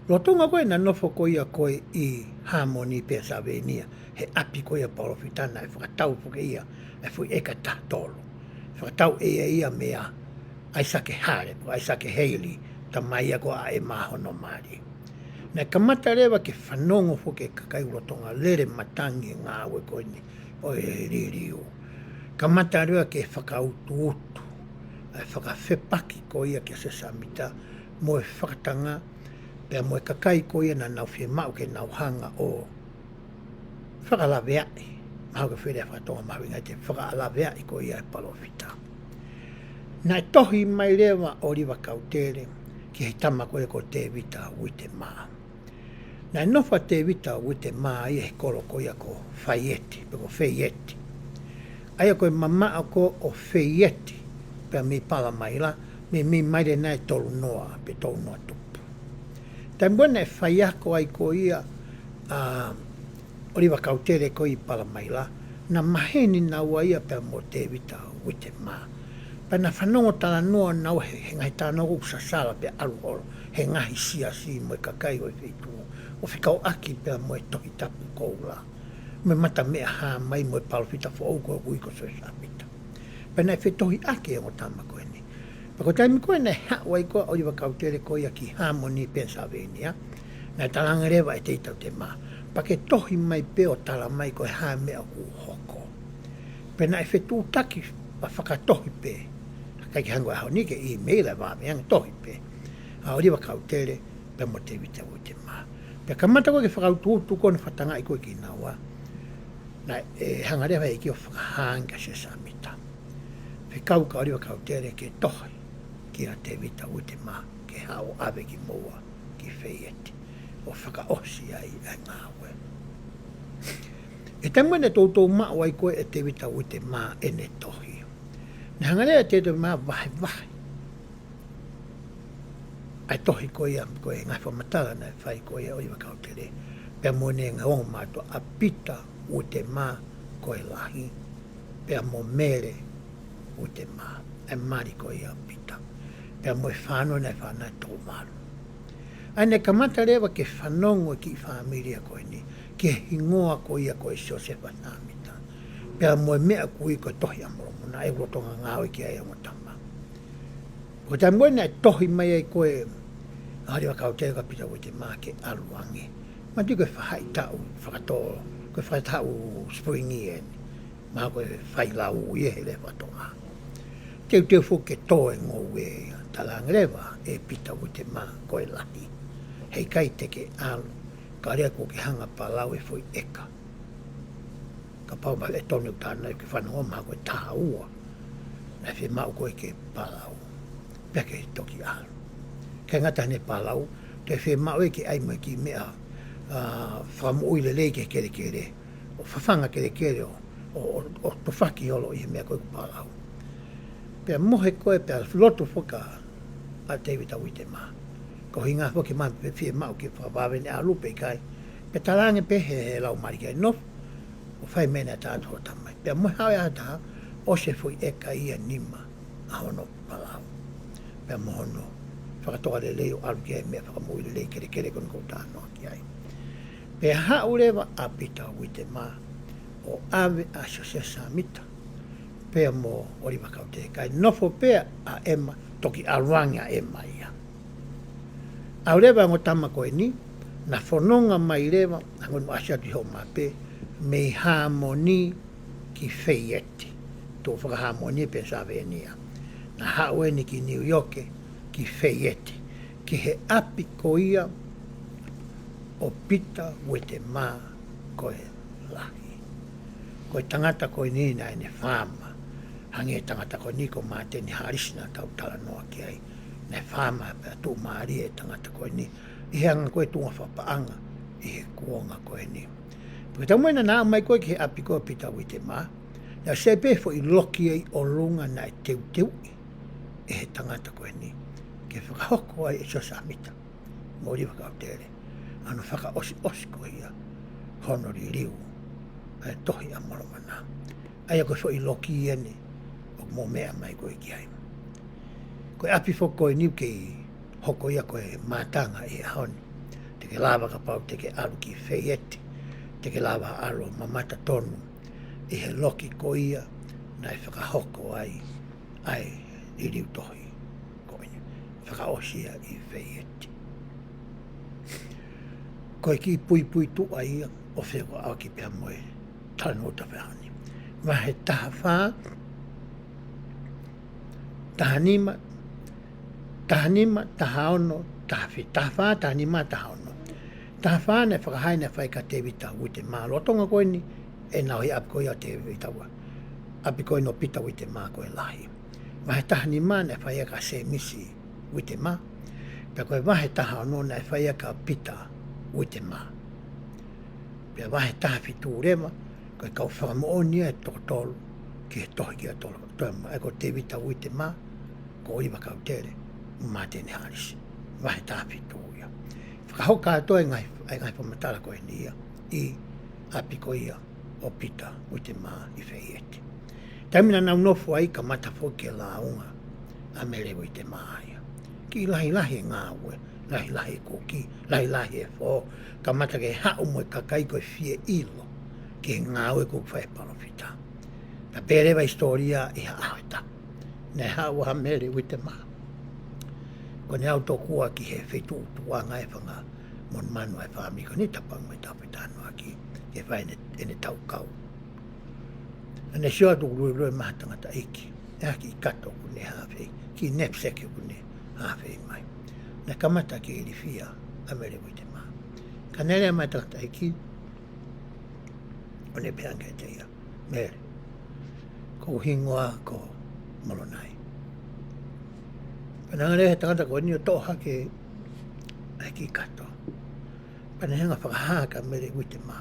Lolotonga ko ē ʻena nofo ko ia ko ē ʻi Hāmoni, Penisilivēnia, he ʻapi ko ia ʻo e palōfita, naʻe fakatau foki ʻe ia e foʻi ʻeka taha tolu. Fakatau ʻe ia ia meia ʻAisake Hale, ko ʻAisake Heili, tamai ia ko ʻAʻema hono mali. Naʻe kamata leva ke fanongo foki e kakai ʻoku lolotonga lele matangi he ngāue ko eni ʻo e liliu. Kamata leva ke fakautuutu ʻa e fakafepaki ko ia kia Siosefa Sāmita mo e fakatanga, pea mo e kakai ko ia naʻa nau fiemaʻu ke nau hanga ʻo fakalaveaʻi, mahalo ko e foʻi lea faka-Tonga mahuʻinga ʻi he fakalaveaʻi ko ia e palōfita. Naʻe tohi mai leva ʻa ʻŌliva Kautele ki he tama ko ia ko Tēvita Uitemā. Naʻe nofo ʻa Tēvita Uitemā ia he kolo ko ia ko Faieti, pe ko Feieti. ʻA ia ko e mamaʻo ko ē ʻo Feieti pea mei Palamaila, meimei maile nai ʻe tolu noa pe tolu noa tupu. Taimi ko ē naʻe faiako ai ko ia ʻa ʻŌliva Kautele ko ē ʻi Palamaila, naʻa maheni naua ia pea mo Tēvita Uitemā. Pea naʻa fanongo talanoa naua he, he ngaahi talanoa ʻoku sasala pea ʻalu holo he ngaahi siasi mo e kakai ʻo e feituʻu, ʻo fekauʻaki pea mo e Tohi Tapu Koula, mo e Mata Meʻa Hā Mai mo e palōfita foʻou ko ē ʻoku ui ko Siosefa Sāmita. Pea naʻe fetohiʻaki e ongo tama ko eni. Pea ko e taimi ko ē naʻe haʻu ai ko ē ʻa ʻŌliva Kautele ko ia ki Hāmoni, Penisilivēnia, naʻe talaange leva ʻe Tēvita Uitemā, pea ke tohi mai pē ʻo tala mai ko e hā e meʻa ʻoku hoko. Pea naʻe fetuʻutaki ʻa e fakatohi pē, ʻikai ke hangē ko e ʻaho ni ke ʻīmeila, vave ange, tohi pē ʻa ʻŌliva Kautele pea mo Tēvita Uitemā. Pea kamata ko ē ke fakautuutu ko ē ʻene fakatangaʻi ko ē kinaua, naʻe hanga leva ʻe he ʻEiki ʻo fakahā ange kia Siosefa Sāmita, fekau kia ʻŌliva Kautele ke tohi kia Tēvita Uitemā ke haʻu ʻo ʻave kimoua ki Feieti ʻo fakaʻosi ai ʻa e ngāue. ʻI he taimi naʻe toutou maʻu ai ko ē ʻe Tēvita Uitemā ʻene tohi, naʻe hanga leva ʻe Tēvita Uitemā ʻo vahevahe ʻa e tohi ko ia, ko e ngaahi fakamatala naʻe fai ko ia ʻe ʻOliva Kautele, pea mo ʻene ongo mātuʻa, ʻa Pita Uitemā ko e Lahi, pea mo Mele Uitemā, ʻa e mali ko ia ʻo Pita, pea mo e fānau naʻe fānau ʻe toko valu. ʻA ia naʻe kamata leva ke fanongo e kiʻi fāmili ko eni ki he hingoa ko ia ko e Siosefa Sāmita, pea mo e meʻa ʻoku ui ko e Tohi ʻa Molomona, ʻa ia ʻoku lolotonga ngāue ki ai ʻa e ongo tama. Ko e taimi ko ē naʻe tohi mai ai ko ē ʻa ʻOliva Kautele kia Pita Uitemā ke ʻalu ange, manatuʻi ko e faʻahitaʻu fakatō, ko e faʻahitaʻu spring eni, mahalo ko e failau ia he lea faka-Tonga. Teuteu foki ke tō e ngoue ia, talaange leva ʻe Pita Uitemā ko e Lahi, heʻikai te ke ʻalu, ka lea kuo ke hanga ʻo palau e foʻi ʻeka. Kapau mahalo ʻe tonu ʻeku talanoa ʻi he fanongo, mahalo ko e taha ua naʻe fiemaʻu ko ē ke palau, pea ke toki ʻalu. ʻIkai ngata heʻene palau, toe fiemaʻu ia ke ʻai mo e kiʻi meʻa, ʻa, fakamoʻui lelei ki he kelekele, ʻo fafanga kelekele ʻo, ʻo, ʻo, ʻo tufaki holo ʻi he meʻa ko ē kuo palau. Pea mohe ko ē pea loto foki ʻa Tēvita Uitemā, ko e ʻuhinga foki mahalo pe fiemaʻu ke fakavave ʻene ʻalu pe ʻikai, pea talaange pē ʻe he, he laumālie ke nofo ʻo fai e meʻa naʻe talaatu ʻe hono tamai. Pea mohe ʻa e ʻaho ʻe taha, ʻosi e foʻi ʻeka ia ʻe nima ʻa hono palau, pea mo hono fakatoka lelei ʻo ʻalu ki ai e meʻa fakamoʻui lelei, kelekele ko eni ʻoku ou talanoa ki ai. Pea haʻu leva ʻa Pita Uitemā ʻo ʻave ʻa Siosefa Sāmita pea mo ʻOliva Kautele, kae nofo pē ʻa ʻEma, toki ʻalu ange ʻa ʻEma ia. ʻAlu leva e ongo tama ko eni, naʻa fononga mai leva, hangē ko ʻeku ʻasi atu ʻi hoʻo mape, mei Hāmoni ki Feieti, tuʻu fakahāmoni Penisilivēnia. Naʻa haʻu eni ki Niu ʻIoke, ki Feieti, ki he ʻapi ko ia ʻo Pita Uitemā ko e Lahi. Ko e tangata ko eni naʻe ʻi ai ʻene faama, hangē e tangata ko eni ko Māteni Hālisi naʻa tau talanoa ki ai. Naʻe faama pea tuʻumālie e tangata ko eni ʻi he anga ko ē e tuʻunga fakapaʻanga ʻi he kuonga ko eni. Pea ko e taimi naʻa nau aʻu mai ko ē ki he ʻapi ko ē ʻo Pita Uitemā, naʻe ʻosi ʻi ai pē e foʻi loki ia ʻi ʻolunga naʻe teuteuʻi ʻe he tangata ko eni ke fakahoko ai ʻe Siosefa Sāmita mo ʻOliva Kautele ʻa hono fakaʻosiʻosi ko ia hono liliu ʻa e Tohi ʻa Molomona. ʻA ia ko e foʻi loki eni ʻoku mou meʻa mai ko ē ki ai. Ko e ʻapi foki ko eni ʻoku kei hoko ia ko e mātanga ʻi he ʻaho ni. Te ke lava, kapau te ke ʻalu ki Feieti, te ke lava ʻo ʻalu ʻo mamata tonu ʻi he loki ko ia naʻe fakahoko ai ʻa e liliu tohi ko eni, fakaʻosi ia ʻi Feieti. Ko e kiʻi puipuituʻa ia ʻo fekauʻaki pea mo e talanoa ʻo e ʻaho ni. Vahe taha fā, taha nima, taha nima, taha ono, taha fitu, taha fā, taha nima, taha ono. Taha fā naʻe fakahā naʻe fai kia Tēvita Uitemā, lolotonga ko eni ʻenau ʻi he ʻapi ko ia ʻo Tēvita Ua-, ʻapi ko eni ʻo Pita Uitemā ko e Lahi. Vahe taha nima naʻe fai ia kia Sēmisi Uitemā. Pea ko e vahe taha ono naʻe fai ia kia Pita Uitemā. Pea vahe taha fitu leva, ko e kau fakamoʻoni ia ʻe toko tolu ki he tohi kia tolu, toe ma, ʻa ia ko Tēvita Uitemā, ko ʻOliva Kautele, Māteni Hālisi. Vahe taha fitu ia. Fakahoko atu e ngaahi, e ngaahi fakamatala ko eni ia ʻi ʻapi ko ia ʻo Pita Uitemā ʻi Feieti. Taimi naʻa nau nofo ai, kamata foki e lāunga ʻa Mele Uitemā ia. Kiʻi lahilahi e ngāue, lahilahi e kuki, lahilahi e fō, kamata ke haʻu mo e kakai ko e fie ʻilo ki he ngāue ʻoku fai ʻe he palōfita. Naʻe pehē leva e hisitōlia ʻi ha ʻaho ʻe taha naʻe haʻu ʻa Mele Uitemā, ko ʻene aʻu tokua ki he feituʻu tuʻuʻanga e fanga monumanu ʻa e fāmili ko eni, Tapau Mai Tapu Tanuaki, ke fai ʻene, ʻene taukau. Naʻa ne sio atu ʻoku luelue mai ha tangataʻeiki, ʻi ai ha kiʻi kato ʻoku ne hāfei, kiʻi knapsack ʻoku ne hāfei mai. Naʻe kamata ke ilifia ʻa Mele Uitemā. Ka naʻe lea mai e tangataʻeiki, ʻo ne pehē ange kiate ia, Mele, ko hoku hingoa ko Molonai. Pea naʻe hanga leva ʻe he tangata ko eni ʻo toʻo hake ʻa e kiʻi kato, pea ne hanga ʻo fakahā kia Mele Uitemā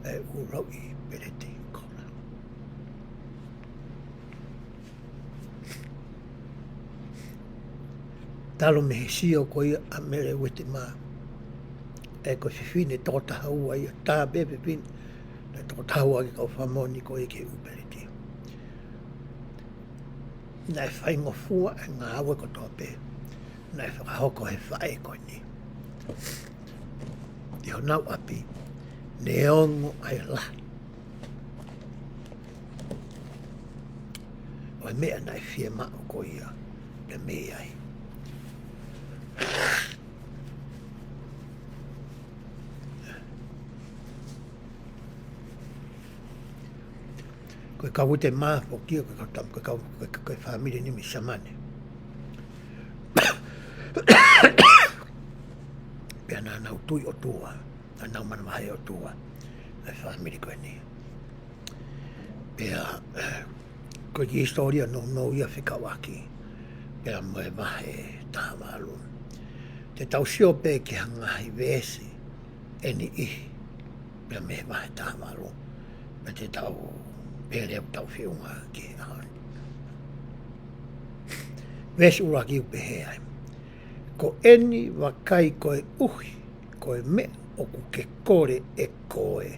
ʻa e ʻū lauʻi peleti kola. Talu mei he sio ko ia ʻa Mele Uite mā, ʻa ia ko e fefine toko taha ua ia, tā pē fefine, naʻe toko taha ua ki he kau fakamoʻoni ko ia ki he ʻū peleti. Naʻe faingofua e ngāue kotoa pē naʻe fakahoko he faʻē ko eni. ʻI honau ʻapi, neongo ʻa e lahi ʻo e meʻa naʻe fiemaʻu ko ia pea mei ai. Ko e kau Uite mā foki ia, ko e kau tam-, ko e kau, ko e, ko e fāmili ni mei Siamane. Pea naʻa nau tui ʻOtua, naʻa nau manavahē ʻOtua, ʻa e fāmili ko eni. Pea, eh, ko e kiʻi hisitōlia nounou ia fekauʻaki pea mo e vahe taha valu. Te tau sio pē ki he ngaahi veesi ʻe niʻihi pea mei he vahe taha valu, pea te tau pehē ʻoku tau feʻunga ki he ʻaho ni. Veesi ʻuluaki ʻoku pehē ai: Ko eni vakai, koeʻuhi ko e meʻa ʻoku ke kole ʻe koe,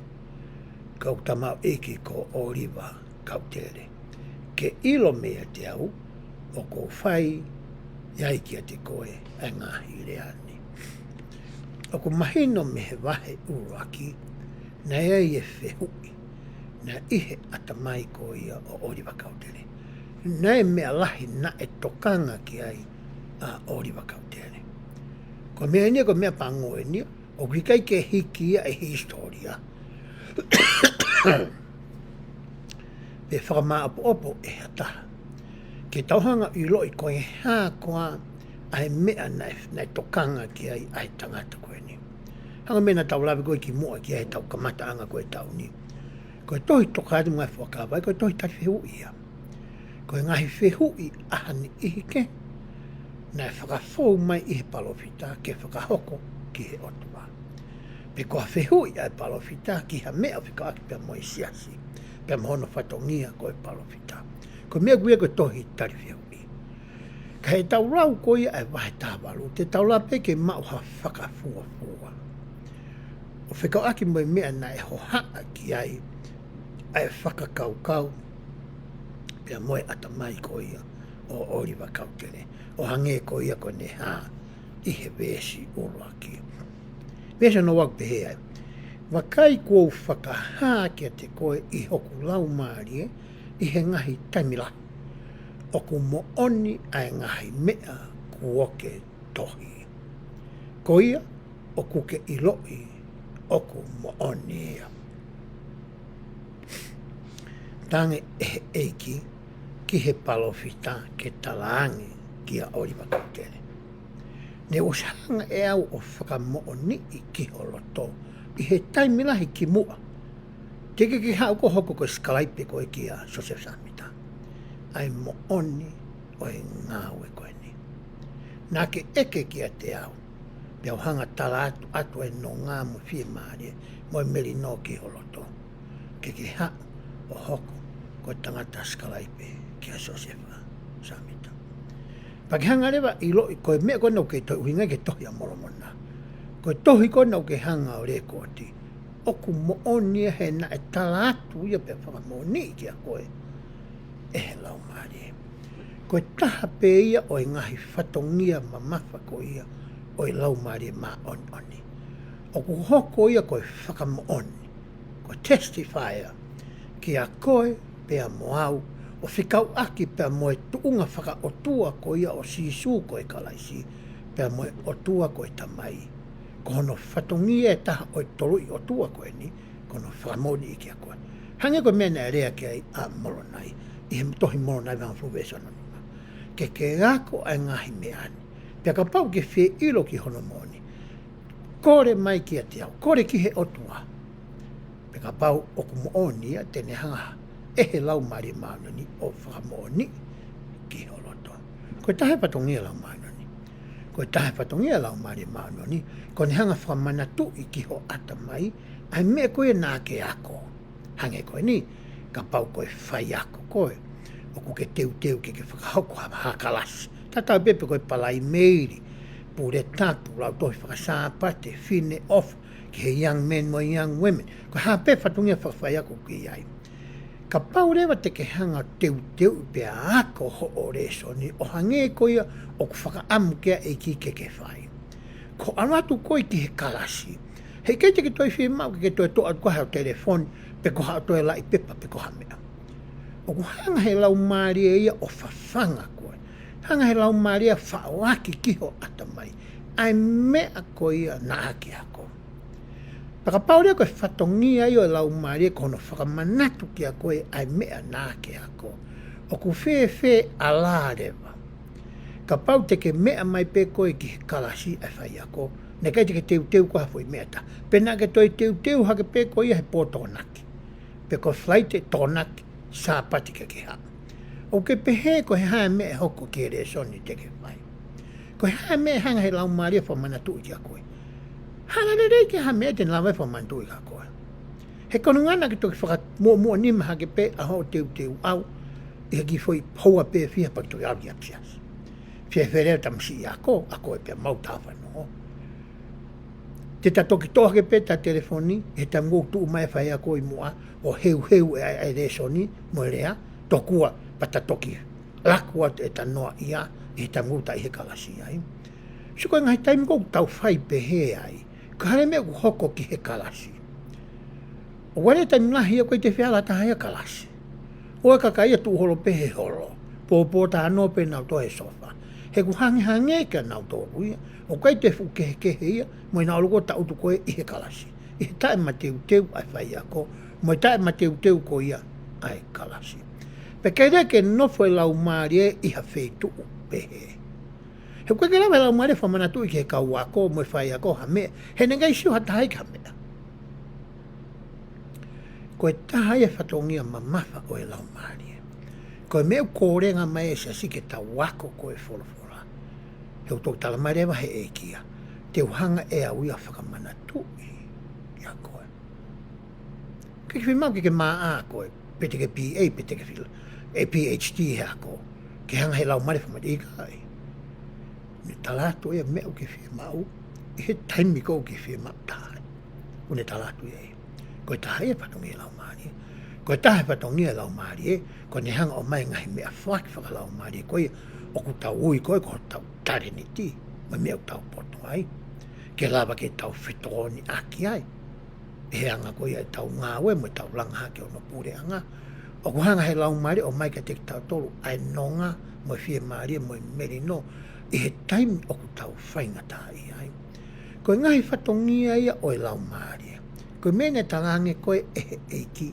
kau tamaioʻeiki ko ʻŌliva Kautele, ke ʻilo meiate au ʻoku ou fai ai kiate koe ʻa e ngaahi lea ni. ʻOku mahino mei he vahe ʻuluaki, naʻe ʻi ai e fehuʻi naʻe ʻi he ʻatamai ko ia ʻo ʻŌliva Kautele. Naʻe meʻa lahi naʻe tokanga ki ai ʻa ʻŌliva Kautele. Ko e meʻa eni ia, ko e meʻa pango eni ia, ʻoku ʻikai ke hiki ia ʻe he hisitōlia pe fakamāʻopoʻopo ʻe ha taha ke tau hanga ʻo ʻiloʻi ko e hā koā ʻa e meʻa naʻe, naʻe tokanga ki ai ʻa e tangata ko eni. Hangē ko e meʻa naʻa tau lave ko ē kimuʻa ki ai heʻetau kamataʻanga ko ē ʻo e taʻu ni. Ko e tohi Tokāteline mo e Ngaahi Fuakava, ko e tohi tali fehuʻi ia. Ko e ngaahi fehuʻi ʻa ha niʻihi kehe naʻe fakafou mai ʻi he palōfita ke fakahoko ki he ʻOtua. Pe ko ha fehuʻi ʻa e palōfita ki ha meʻa ʻoku fekauʻaki pea mo e siasi, pea mo hono fatongia ko e palōfita. Ko e meʻa ʻoku ui ia ko e tohi tali fehuʻi. Ka heʻetau lau ko ia ʻa e vahe taha valu, te tau lava pē ke maʻu ha fakafuofua ʻo fekauʻaki mo e meʻa naʻe hohaʻa ki ai ʻa e fakakaukau pea mo e ʻatamai ko ia ʻo ʻŌliva Kautele, ʻo hangē ko ia ko ʻene hā ʻi he veesi ʻuluaki. Veesi hono ua ʻoku pehē ai: Vakai, kuo u fakahā kiate koe ʻi hoku laumālie ʻi he ngaahi taimi lahi ʻoku moʻoni ʻa e ngaahi meʻa kuo ke tohi. Ko ia ʻoku ke ʻiloʻi ʻoku moʻoni ia. Tangi ʻe he ʻEiki ki he palōfita ke talaange kia ʻŌliva Kautele. Ne u ʻosi hanga ʻe au ʻo fakamoʻoniʻi ki ho loto ʻi he taimi lahi kimuʻa, teʻeki ke ke haʻu koe ʻo hoko ko e sikalaipe koe kia Siosefa Sāmita, ʻa e moʻoni ʻo e ngāue ko eni. Naʻa ke ʻeke kiate au, pea u hanga ʻo tala atu, atu e nonga mo e fiemālie mo e melino ki ho loto, ke ke haʻu ʻo hoko ko e tangata sikalaipe kia Siosefa Sāmita. Pea ke hanga leva ʻo ʻiloʻi ko e meʻa ko ena ʻoku ke tohi, ʻuhinga ki he Tohi ʻa Molomona, ko e tohi ko ena ʻoku ke hanga ʻo lekooti, ʻoku moʻoni ia he naʻe tala atu ia pea fakamoʻoniʻi kia koe ʻe he Laumālie. Ko e taha pē ia ʻo e ngaahi fatongia mamafa ko ia ʻo e Laumālie Māʻoniʻoni. ʻOku hoko ia ko e fakamoʻoni, ko e testifier, kia koe pea mo au, ʻo fekauʻaki pea mo e tuʻunga fakaʻotua ko ia ʻo Sīsū ko e Kalaisi, pea mo e ʻOtua ko e Tamai. Ko hono fatongia ʻe taha ʻo e Toluʻi ʻOtua ko eni, ko hono fakamoʻoniʻi kia koe. Hangē ko e meʻa naʻe lea ki ai ʻa Molonai ʻi he tohi Molonai vahe hongofulu veesi hono nima. Ke ke ako ʻa e ngaahi meʻa ni, pea kapau ʻoku ke fie ʻilo ki hono moʻoni, kole mai kiate au, kole ki he ʻOtua. Pea kapau ʻoku moʻoni ia, te ne hanga ʻe he Laumālie Māʻoniʻoni ʻo fakamoʻoniʻi ki ho loto. Ko e taha e fatongia ʻo e Laumālie Māʻoniʻoni. Ko e taha e fatongia ʻo e Laumālie Māʻoniʻoni, ko ʻene hanga ʻo fakamanatuʻi ki ho ʻatamai ʻA e meʻa ko ia naʻa ke ako. Hangē ko eni, kapau ko e faiako koe, ʻoku ke teuteu ke ke fakahoko ha, ha kalasi. Tatau pē pe ko e Palaimeili, Pule Tapu, Lautohi Fakasāpate, Fineʻofa, ki he young men mo e young women. Ko e hā pē fatongia fakafaiako ʻoku ke ʻi ai. Kapau leva te ke hanga teuteu pea ako hoʻo lēsoni ʻo hangē ko ia ʻoku fakaʻamu ki ai e ʻEiki ke ke fai. Ko e ʻalu atu koe ki he kalasi, heʻikai te ke toe fiemaʻu ke ke toe toʻo atu koe haʻo telefoni, pe ko haʻo toe laʻi pepa, pe ko ha meʻa. ʻOku hanga he Laumālie ia ʻo fafanga koe. Hanga he Laumālie ʻo faʻoaki ki ho ʻatamai ʻa e meʻa ko ia naʻa ke ako. Pea kapau leva ko e fatongia ia ʻo e Laumālie ko hono fakamanatu kiate koe ʻa e meʻa naʻa ke ako, ʻoku fēfē ʻa e lā leva? Kapau te ke meʻa mai pē koe ki he kalasi ʻa e faiako, naʻe ʻikai te ke teuteu koe ha foʻi meʻa ʻe taha. Pe naʻa ke toe teuteu hake pē koe ia he pō Tokonaki, pe ko e Falaite Tokonaki, Sāpate ke ke haʻu. ʻOku ke pehē ko e hā e meʻa ʻe hoko ki he lēsoni te ke fai? Ko e hā e meʻa ʻe hanga he Laumālie ʻo fakamanatuʻi kiate koe? Hala lelei ki ha meʻa te ne lava ʻo fakamanatuʻi kiate koe. He ko hono ʻuhinga naʻa ke toki fakamuʻomuʻa nima hake pē ʻa hoʻo teuteu ʻau ʻi he kiʻi foʻi houa pē ʻe fiha pea ke toki ʻalu ki ʻapisiasi. Fēfē leva e tamasiʻi ako, ako ē pea mau tāfano. Te ta toki toʻo hake pē ʻeta telefoni he taimi ʻoku tuʻu mai e faiako ʻi muʻa ʻo heuheu e, e, e lēsoni mo e lea, tokua pea ta toki laku atu ʻeta noaʻia ʻi he taimi ʻoku ta ʻi he kalasi ai. Sio, ko e ngaahi taimi ʻoku tau fai pehē ai, ko e hā e meʻa ʻoku hoko ki he kalasi? ʻOku ʻi ai e taimi lahi ia ʻoku ʻikai te fie ʻalu ha taha ia ki he kalasi. ʻOku ʻi ai e kakai ia ʻoku tuʻu holo pē he holo, pōpōtalanoa pē nautolu he sofa. He ʻoku hangehangē kia nautolu ia, ʻoku ʻikai toe fuʻu kehekehe ia mo e naʻa ʻoku ʻalu ʻo tangutu ko ē ʻi he kalasi, ʻi he taʻemateuteu ʻa e faiako mo e taʻemateuteu ko ia ʻa e kalasi. Pea ʻikai leva ke nofo e Laumālie ʻi ha feituʻu pehē. He ʻoku ʻikai ke lava e Laumālie ʻo fakamanatuʻi ki he kau ako mo e faiako ha meʻa he naʻe ʻikai sio ha taha ia ki ha meʻa. Ko e taha ia e fatongia mamafa ʻo e Laumālie. Ko e meʻa ʻoku kole ange mai e Siasi ke tau ako ko e folofola. He ʻoku toki tala mai leva he ʻEiki ia, te u hanga ʻe au ia ʻo fakamanatuʻi kiate koe. ʻIkai ke fiemaʻu ke ke mā ʻā koe, pe te ke B A, pe te ke fil-, ʻe P H D he ako, ke hanga he Laumālie ʻo fakamanatuʻi, ʻikai. Ne tala atu ia e meʻa ʻoku ke fiemaʻu ʻi he taimi ʻoku ke fiemaʻu taha ai. ʻOku ne tala atu ia. Ko e taha ia e fatongia e Laumālie. Ko e taha e fatongia e Laumālie, ko ʻene hanga ʻo ʻomai e ngaahi meʻafoaki fakalaumālie ko ia ʻoku tau ui ko ē ko hotau talēniti mo e meʻa ʻoku tau poto ai, ke lava ke tau fetokoniʻaki ai ʻi he anga ko ia ʻetau ngāue mo ʻetau langa hake ʻo hono puleʻanga. ʻOku hanga he Laumālie ʻo ʻomai kiate kitautolu ʻa e nonga mo e fiemālie mo e melino ʻi he taimi ʻoku tau faingataʻaʻia ai. Ko e ngaahi fatongia ia ʻo e Laumālie. Ko e meʻa naʻe talaange ko ē ʻe he ʻEiki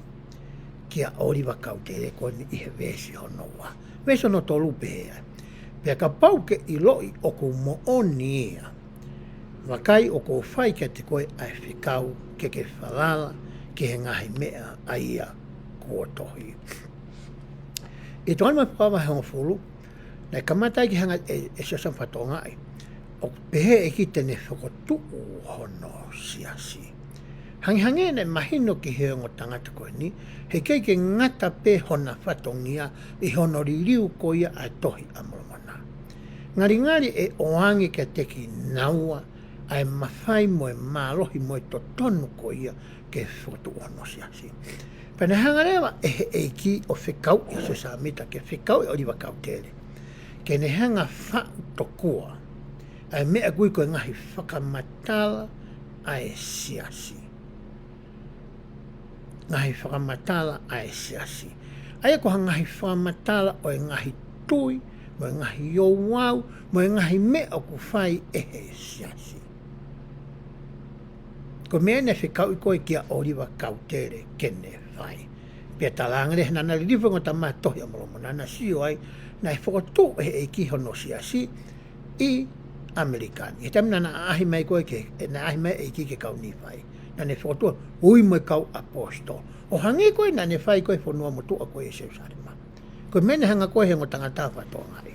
kia ʻŌliva Kautele ko eni ʻi he veesi hono ua. Veesi hono tolu pehē ai: Pea kapau ʻoku ke ʻiloʻi ʻoku moʻoni ia, vakai, ʻoku ou fai kiate koe ʻa e fekau ke ke falala ki he ngaahi meʻa ʻa ia kuo tohi. ʻI he Tokāteline mo e Fuakava vahe hongofulu, naʻe kamata ai ke hanga ʻe, ʻe Siosefa ʻo fakatokangaʻi ʻoku pehē ʻe he ʻEiki te ne fokotuʻu hono siasi. Hangehangē naʻe mahino ki he ongo tangata ko eni, heʻikai ke ngata pē hona fatongia ʻi hono liliu ko ia ʻa e Tohi ʻa Molomona. Ngalingali ʻe ʻoange kiate kinaua ʻa e mafai mo e mālohi mo e totonu ko ia ke fokotuʻu hono siasi. Pea naʻe hanga leva ʻe he ʻEiki ʻo fekauʻi Siosefa Sāmita, ke fekauʻi ʻOliva Kautele, ke ne hanga faʻu tokua ʻa e meʻa ʻoku ui ko e ngaahi fakamatala ʻa e siasi. Ngaahi fakamatala ʻa e siasi. ʻA ia ko ha ngaahi fakamatala ʻo e ngaahi tui, mo e ngaahi ouau, mo e ngaahi meʻa ʻoku fai ʻe he siasi. Ko e meʻa naʻe fekauʻi ko ē kia ʻOliva Kautele ke ne fai. Pea talaange leva he naʻa na liliu e ongo tama he Tohi ʻa Molomona, naʻa na sio ai naʻe fokotuʻu ʻe he ʻEiki hono siasi ʻi ʻAmelika ni. He taimi naʻa na ʻaʻahi mai ko ē ke, naʻe ʻaʻahi mai e ʻEiki ki he kau Nīfai, naʻa ne fokotuʻu, ui mo e kau ʻaposetolo. ʻO hangē ko ē naʻa ne fai ko ē he fonua motuʻa ko ē ʻo Selusalema. Ko e meʻa naʻe hanga ko ē he ongo tangata ʻo fakatokangaʻi.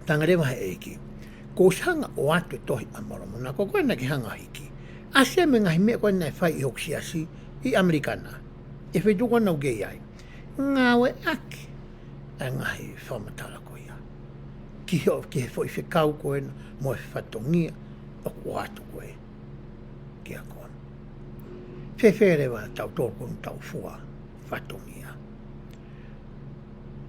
Talaange leva he ʻEiki, Ko e hanga ʻo ʻoatu e Tohi ʻa Molomona, ko koe naʻa ke hanga hiki. ʻAsi mo e ngaahi meʻa ko ē naʻe fai ʻi hoku siasi ʻi ʻAmelika na, ʻi he feituʻu ko ē naʻa ku kei ai. Ngāueʻaki ʻa e ngaahi fakamatala ko ia ki he, ki he foʻi fekau ko ena mo e fatongia ʻoku ʻoatu ko ē kiate koe. Fēfē leva ʻa tautolu ʻoku tau fua fatongia?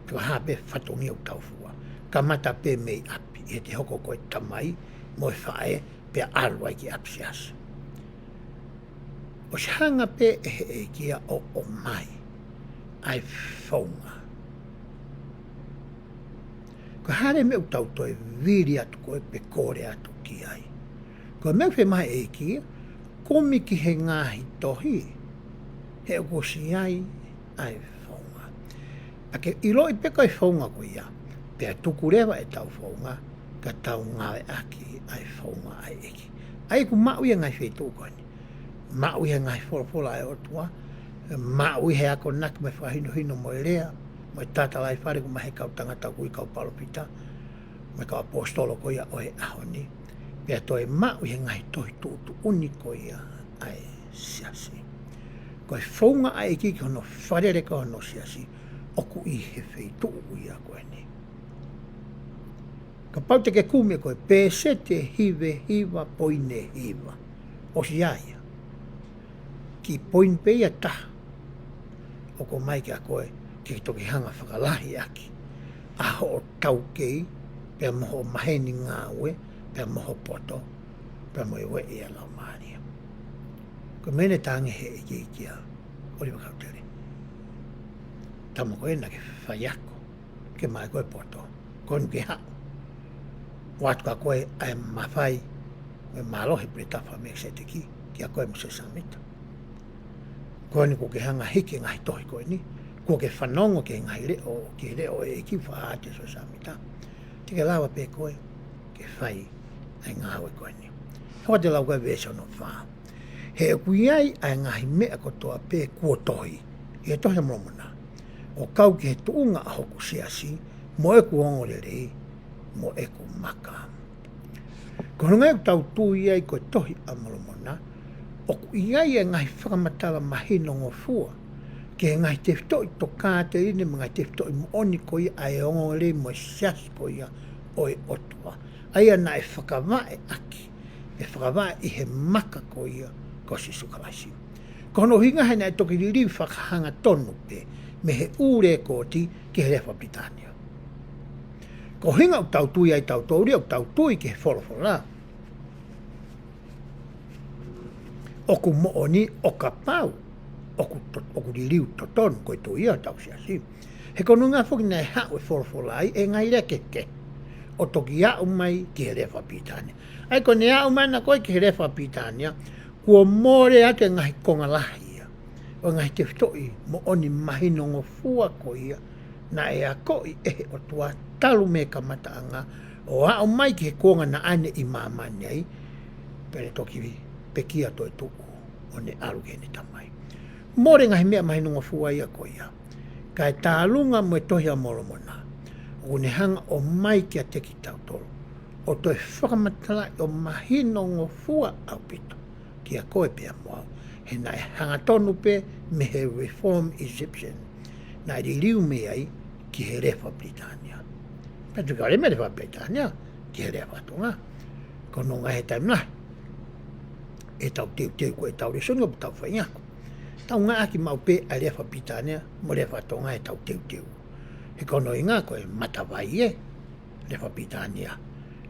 Ko e hā pē fatongia ʻoku tau fua? Kamata pē mei ʻapi, ʻi heʻete hoko ko e tamai mo e faʻē, pea ʻalu ai ki ʻapisiasi. ʻOsi hanga pē ʻe he ʻEiki ia ʻo ʻomai ʻa e founga. Ko e hā leva e meʻa ʻoku tau toe vili atu ko ē pe kole atu ki ai? Ko e meʻa ʻoku fiemaʻu ʻe he ʻEiki ia, kumi ki he ngaahi tohi, he ʻoku ʻosi ʻi ai ʻa e founga. ʻA ke ʻiloʻi pē ko e founga ko ia, pea tuku leva ʻetau founga, ka tau ngāueʻaki ʻa e founga ʻa e ʻEiki. ʻA ia ʻoku maʻu ia ʻi he ngaahi feituʻu ko eni. Maʻu ia ʻi he ngaahi folofola ʻa e ʻOtua, maʻu ia ʻi he akonaki mo e fakahinohino mo e lea mo e tatalaifale kuo maʻu ʻe he kau tangata ʻoku ui kau palōfita mo e kau ʻaposetolo ko ia ʻo e ʻaho ni. Pea toe maʻu ʻi he ngaahi tohi tuʻutuʻuni ko ia ʻa e siasi. Ko e founga ʻa e ʻEiki ki hono fakalele ko ē hono siasi, ʻoku ʻi he feituʻu ia ko eni. Kapau te ke kumi ʻe koe pēseti ʻe hiva hiva poini hiva, ʻosi ia ia. Kiʻi poini pē ia ʻe taha ʻoku ʻomai kiate koe ke toki hanga ʻo fakalahiʻaki ʻa hoʻo taukei, pea mo hoʻo maheni ngāue, pea mo hoʻo poto, pea mo e ueʻi ʻa e Laumālie. Ko e meʻa naʻe talaange ʻe he ʻEiki kia ʻŌliva Kautele: Tama ko ē naʻa ke faiako ke maʻu ʻe koe e poto, ko eni ke haʻu. ʻOatu kia koe ʻa e mafai mo e mālohi ʻo e Puleʻanga Faka-Melekisēteki kiate koe mo Siosefa Sāmita. Ko eni kuo ke hanga ʻo hiki e ngaahi tohi ko eni, kuo ke fanongo ki he ngaahi leʻo, ki he leʻo ʻo e ʻEiki fakaʻatā ʻe Siosefa Sāmita. Te ke lava pē koe ke fai ʻa e ngāue ko eni. Hoko atu e lau ko ē veesi hono fā: He ʻoku ʻi ai ʻa e ngaahi meʻa kotoa pē kuo tohi ʻi he Tohi ʻa Molomona, ʻo kau ki he tuʻunga ʻa hoku siasi, mo ʻeku ongoongolelei, mo ʻeku maka. Ko hono ʻuhinga ia ʻoku tau tui ai ko e Tohi ʻa Molomona, ʻoku ʻi ai e ngaahi fakamatala mahinongofua ki he ngaahi tefitoʻi tokāteline mo e ngaahi tefitoʻi moʻoni ko ia ʻa e ongoongolelei mo e siasi ko ia ʻo e ʻOtua, ʻa ia naʻe fakavaʻe ʻaki, ʻe fakavaʻe ʻi he maka ko ia ko Sīsū Kalaisi. Ko hono ʻuhinga he naʻe toki liliu fakahangatonu pē mei he ʻū lekooti ki he lea faka-Pilitānia. Ko e ʻuhinga ʻoku tau tui ai tautolu ia, ʻoku tau tui ki he folofola, ʻoku moʻoni ʻo kapau ʻoku to-, ʻoku liliu totonu, ko e tui ia ʻo hotau siasi. He ko hono ʻuhinga foki naʻe haʻu e folofola ai ʻi he ngaahi lea kehekehe ʻo toki aʻu mai ki he lea faka-Pilitānia. ʻA ia ko ʻene aʻu mai ʻana ko ē ki he lea faka-Pilitānia, kuo mole atu e ngaahi konga lahi ia ʻo e ngaahi tefitoʻi moʻoni mahinongofua ko ia naʻe akoʻi ʻe he ʻOtua talu mei he kamataʻanga ʻo aʻu mai ki he kuonga naʻa ne ʻi māmani ai, pea ne toki pekia toetuʻu ʻo ne ʻalu ki heʻene Tamai. Mole e ngaahi meʻa mahinongofua ia ko ia. Kae tālunga mo e Tohi ʻa Molomona, ʻoku ne hanga ʻo ʻomai kiate kitautolu ʻo toe fakamatalaʻi ʻo mahinongofua ʻaupito kiate koe pea mo au, he naʻe hangatonu pē mei he Reformed Egyptian naʻe liliu mei ai ki he lea faka-Pilitānia. Pea tuku ʻa e lea mei he lea faka-Pilitānia ki he lea faka-Tonga. Ko hono ʻuhinga he taimi lahi ʻetau teuteu ko ē ʻetau lēsoni ʻoku tau fai ʻaki, tau ngāueʻaki maʻu pē ʻa e lea faka-Pilitānia mo e lea faka-Tonga ʻi heʻetau teuteu. He ko hono ʻuhinga ko e matavai ē, lea faka-Pilitānia.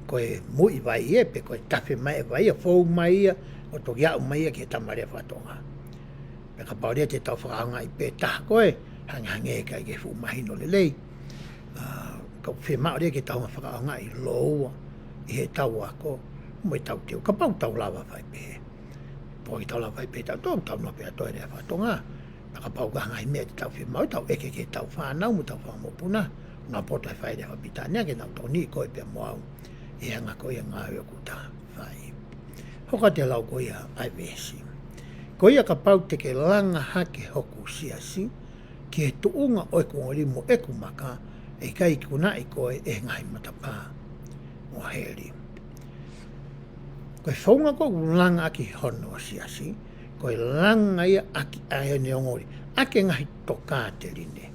Ko e muiʻi vai ē, pe ko e tafe mai e vai ē, fou mai ia ʻo toki aʻu mai ia ki he tama lea faka-Tonga. Pea kapau leva te tau fakaʻaongaʻi pē taha ko ē, hangehangē ʻikai ke fuʻu mahino lelei. ʻA, ka ʻoku fiemaʻu leva ke tau fakaʻaongaʻi lōua ʻi heʻetau ako mo ʻetau teuteu, kapau te tau lava fai pehē. Pea ʻikai ke tau lava fai pehē tautolu, tau noa pē ʻa e toe lea faka-Tonga. Pea kapau ko e ngaahi meʻa te tau fiemaʻu, tau ʻeke ki heʻetau fānau mo ʻetau fanga mokopuna, nau poto he fai lea faka-Pilitānia ke nau tokoniʻi koe pea mo au ʻi he anga ko ia e ngāue ʻoku ta fai. Hoko atu e lau ko ia ʻa e veesi. Ko ia kapau te ke langa hake hoku siasi ki he tuʻunga ʻo ʻeku ongoongolelei mo ʻeku maka, ʻe ʻikai ikunaʻi koe ʻe he ngaahi matapā ʻo heli. Ko e founga ko ē ʻoku langa ʻaki hono siasi, ko e langa ia ʻaki ʻa ʻene ongoongolelei, ʻaki e ngaahi tokāteline.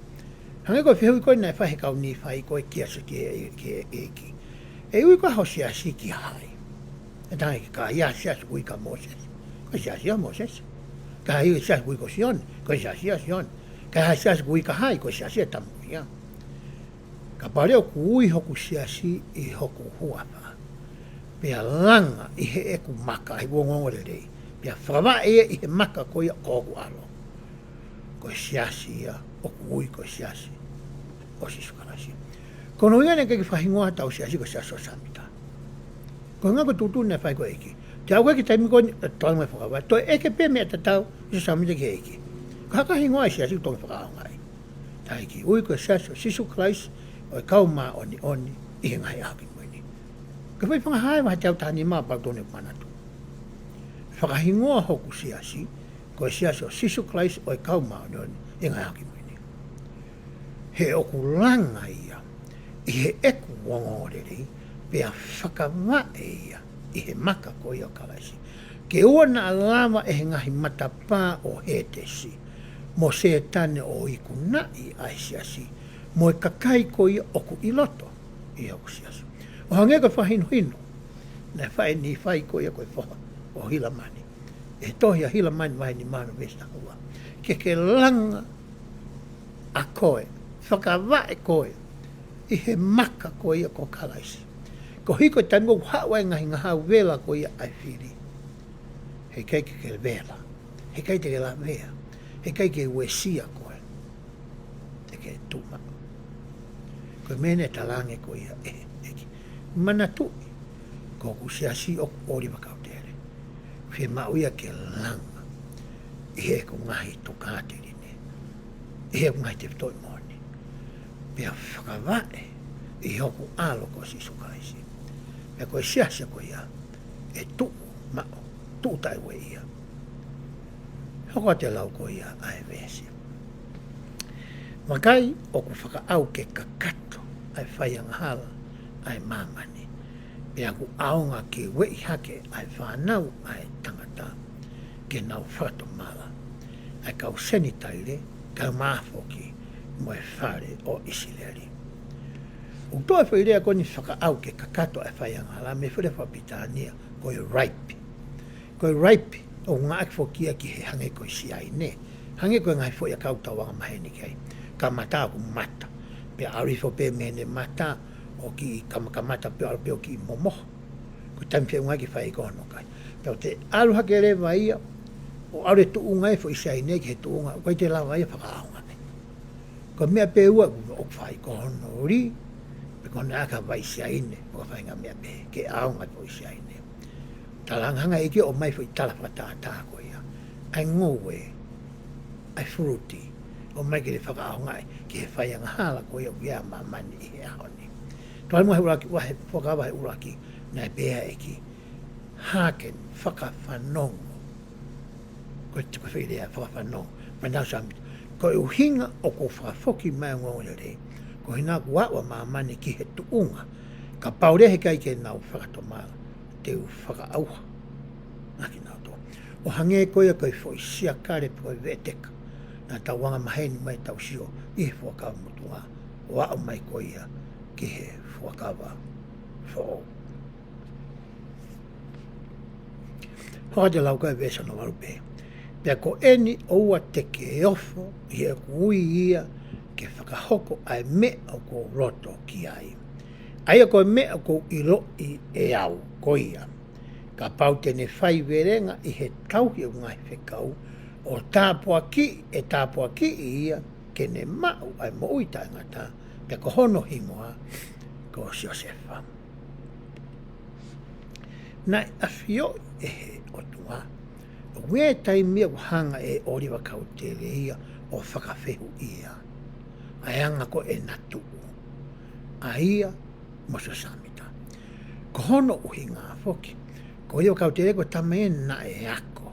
Hangē ko e fehuʻi ko ē naʻe fai he kau Nīfai ko ē kia Sō-, ki he, ki he ʻEiki. ʻE ui koe ho siasi kia hai? ʻE talaange, ka ʻi ai ha siasi ʻoku ui kia Mōsese, ko e siasi ʻo Mōsese. Ka ʻi ai ha siasi ʻoku ui ko Sione, ko e siasi ʻo Sione. Ka ʻi ai ha siasi ʻoku ui kia hai, ko e siasi ʻo e tama ia. Kapau leva ʻoku ui hoku siasi ʻi hoku huafa, pea langa ʻi heʻeku maka, ʻi heʻeku ongoongolelei, pea fakavaʻe ia ʻi he maka ko ia ko hoku ʻAlo, ko e siasi ia ʻoku ui ko e siasi ʻo Sīsū Kalaisi. Ko hono ʻuhinga naʻe ʻikai ke fakahingoa ʻetau siasi ko e Siasi ʻo Sōsā Mita. Ko e ʻuhinga ko e tuʻutuʻuni naʻe fai ko e ʻEiki. Te u ʻeke ki he taimi ko eni, ʻe tau mai fakavaʻe. Toe ʻeke pē meʻa tatau ʻa Sōsā Mita ki he ʻEiki. Ko e hā e hingoa ʻo e siasi ʻoku tau fakaʻaongaʻi? Tau ui ko e Siasi ʻo Sīsū Kalaisi ʻo e Kau Māʻoniʻoni ʻi he Ngaahi ʻAho Kimui Ni. Ko e Faifanga Hā, vahe teau taha nima, pau tonu ʻeku manatu. Fakahingoa hoku siasi ko e Siasi ʻo Sīsū Kalaisi ʻo e Kau Māʻoniʻoni ʻi he Ngaahi ʻAho Kimui Ni. He ʻoku langa ia ʻi heʻeku ongoongolelei, pea fakavaʻe ia ʻi he maka ko ia ʻo Kalaisi. Ke ʻoua naʻa lava ʻe he ngaahi matapā ʻo Hētesi mo Sētane ʻo ikunaʻi ʻa e siasi mo e kakai ko ia ʻoku ʻi loto ʻi hoku siasi. ʻO hangē ko e fakahinohino naʻe fai ʻe Nīfai ko ia ko e foha ʻo Hilamani, ʻi he tohi ʻa Hilamani vahe nimangofulu veesi taha ua. Ke ke langa ʻa koe, fakavaʻe koe ʻi he maka ko ia ko Kalaisi. Koeʻuhi ko e taimi ʻoku haʻu ai e ngaahi ngahau vela ko ia ʻa e fili, heʻikai ke ke vela, heʻikai te ke lavea, heʻikai ke uesia koe, te ke tuʻu maʻu. Ko e meʻa naʻe talaange ko ia ʻe he ʻEiki. Manatuʻi, ko hoku siasi ʻoku ʻOliva Kautele. Fiemaʻu ia ke langa ʻi heʻeku ngaahi tokāteline, ʻi heʻeku ngaahi tefitoʻi moʻoni, pea fakavaʻe ʻi hoku ʻAlo ko Sīsū Kalaisi. Pea ko e siasi ko ia ʻe tuʻu maʻu, tuʻu taʻeueʻia. Hoko atu e lau ko ia ʻa e veesi. Vakai, ʻoku fakaʻau ke kakato ʻa e faiangahala ʻa e māmani, pea ʻoku ʻaonga ke ueʻi hake ʻa e fānau ʻa e tangata ke nau fakatomala, ʻa e kau Senitaile, kaeʻumaʻā foki mo e fale ʻo ʻIsileli. ʻOku toʻo e foʻi lea ko eni fakaʻau ke kakato ʻa e faiangahala mei he foʻi lea fakapilitānia ko e ripe. Ko e ripe ʻoku ngāueʻaki foki ia ki he hangē ko e Siaine. Hangē ko e ngaahi foʻi ʻakau ʻoku tau anga maheni ki ai. Kamata ʻoku mata. Pea ʻalu hifo pē mei heʻene mata ʻo kiʻi kamakamata pea ʻalu pē ʻo kiʻi momoho. Ko e taimi feʻunga ia ke fai ko hono kai. Pea ʻoku te ʻalu hake leva ia ʻo ʻalu e tuʻunga e foʻi Siaine ki he tuʻunga ʻoku ʻikai te lava ia fakaʻaongaʻi. Ko e meʻa pē ʻe ua ʻoku fai, ko hono li, pe ko hono ʻai ha vai Siaine, ʻo fai e ngaahi meʻa pehē ke ʻaonga e foʻi Siaine. Talaange hanga ʻe he ʻEiki ʻo ʻomai e foʻi tala fakatātā ko ia, ʻa e ngoue, ʻa e fuluti, ʻomai ke ne fakaʻaongaʻi ki he faiangahala ko ia ʻoku ʻi ai ʻa māmani ʻi he ʻaho ni. Tau ʻalu muʻa he ʻuluaki, vahe, Fuakava vahe ʻuluaki, naʻe pehē ʻe he ʻEiki, hearken, fakafanongo. Ko e, ko e foʻi lea fakafanongo, manausami. Ko e ʻuhinga ʻoku ou fakafoki mai ʻa e ongoongolelei, ko e ʻuhinga kuo aʻu ʻa māmani ki he tuʻunga, kapau leva heʻikai ke nau fakatomala, te u fakaʻauha ʻa kinautolu. ʻO hangē ko ia ko e foʻi siakale pe ko e veʻeteka naʻa tau anga maheni mai ʻetau sio ʻi he Fuakava Motuʻa, ʻo aʻu mai ko ia ki he Fuakava Foʻou. Hoko atu e lau ko e veesi hono valu pē. Pea ko eni ʻoua te ke ofo ʻi heʻeku ui ia ke fakahoko ʻa e meʻa ʻoku ou loto ki ai, ʻa ia ko e meʻa ʻoku ou ʻiloʻi ʻe au ko ia, kapau te ne faivelenga ʻi he tauhi ʻo e ngaahi fekau, ʻo tāpuakiʻi, ʻe tāpuakiʻi ia ke ne maʻu ʻa e moʻui taʻengata, pea ko hono hingoa ko Siosefa. Naʻe ʻafioʻi ʻe he ʻOtua ʻoku ʻi ai e taimi ia ʻoku hanga ʻe ʻOliva Kautele ia ʻo fakafehuʻia ʻa e anga ko ē ʻena tuʻu, ʻa ia mo Siosefa Sāmita. Ko hono ʻuhinga foki, ko ʻOliva Kautele ko e tama ia naʻe ako,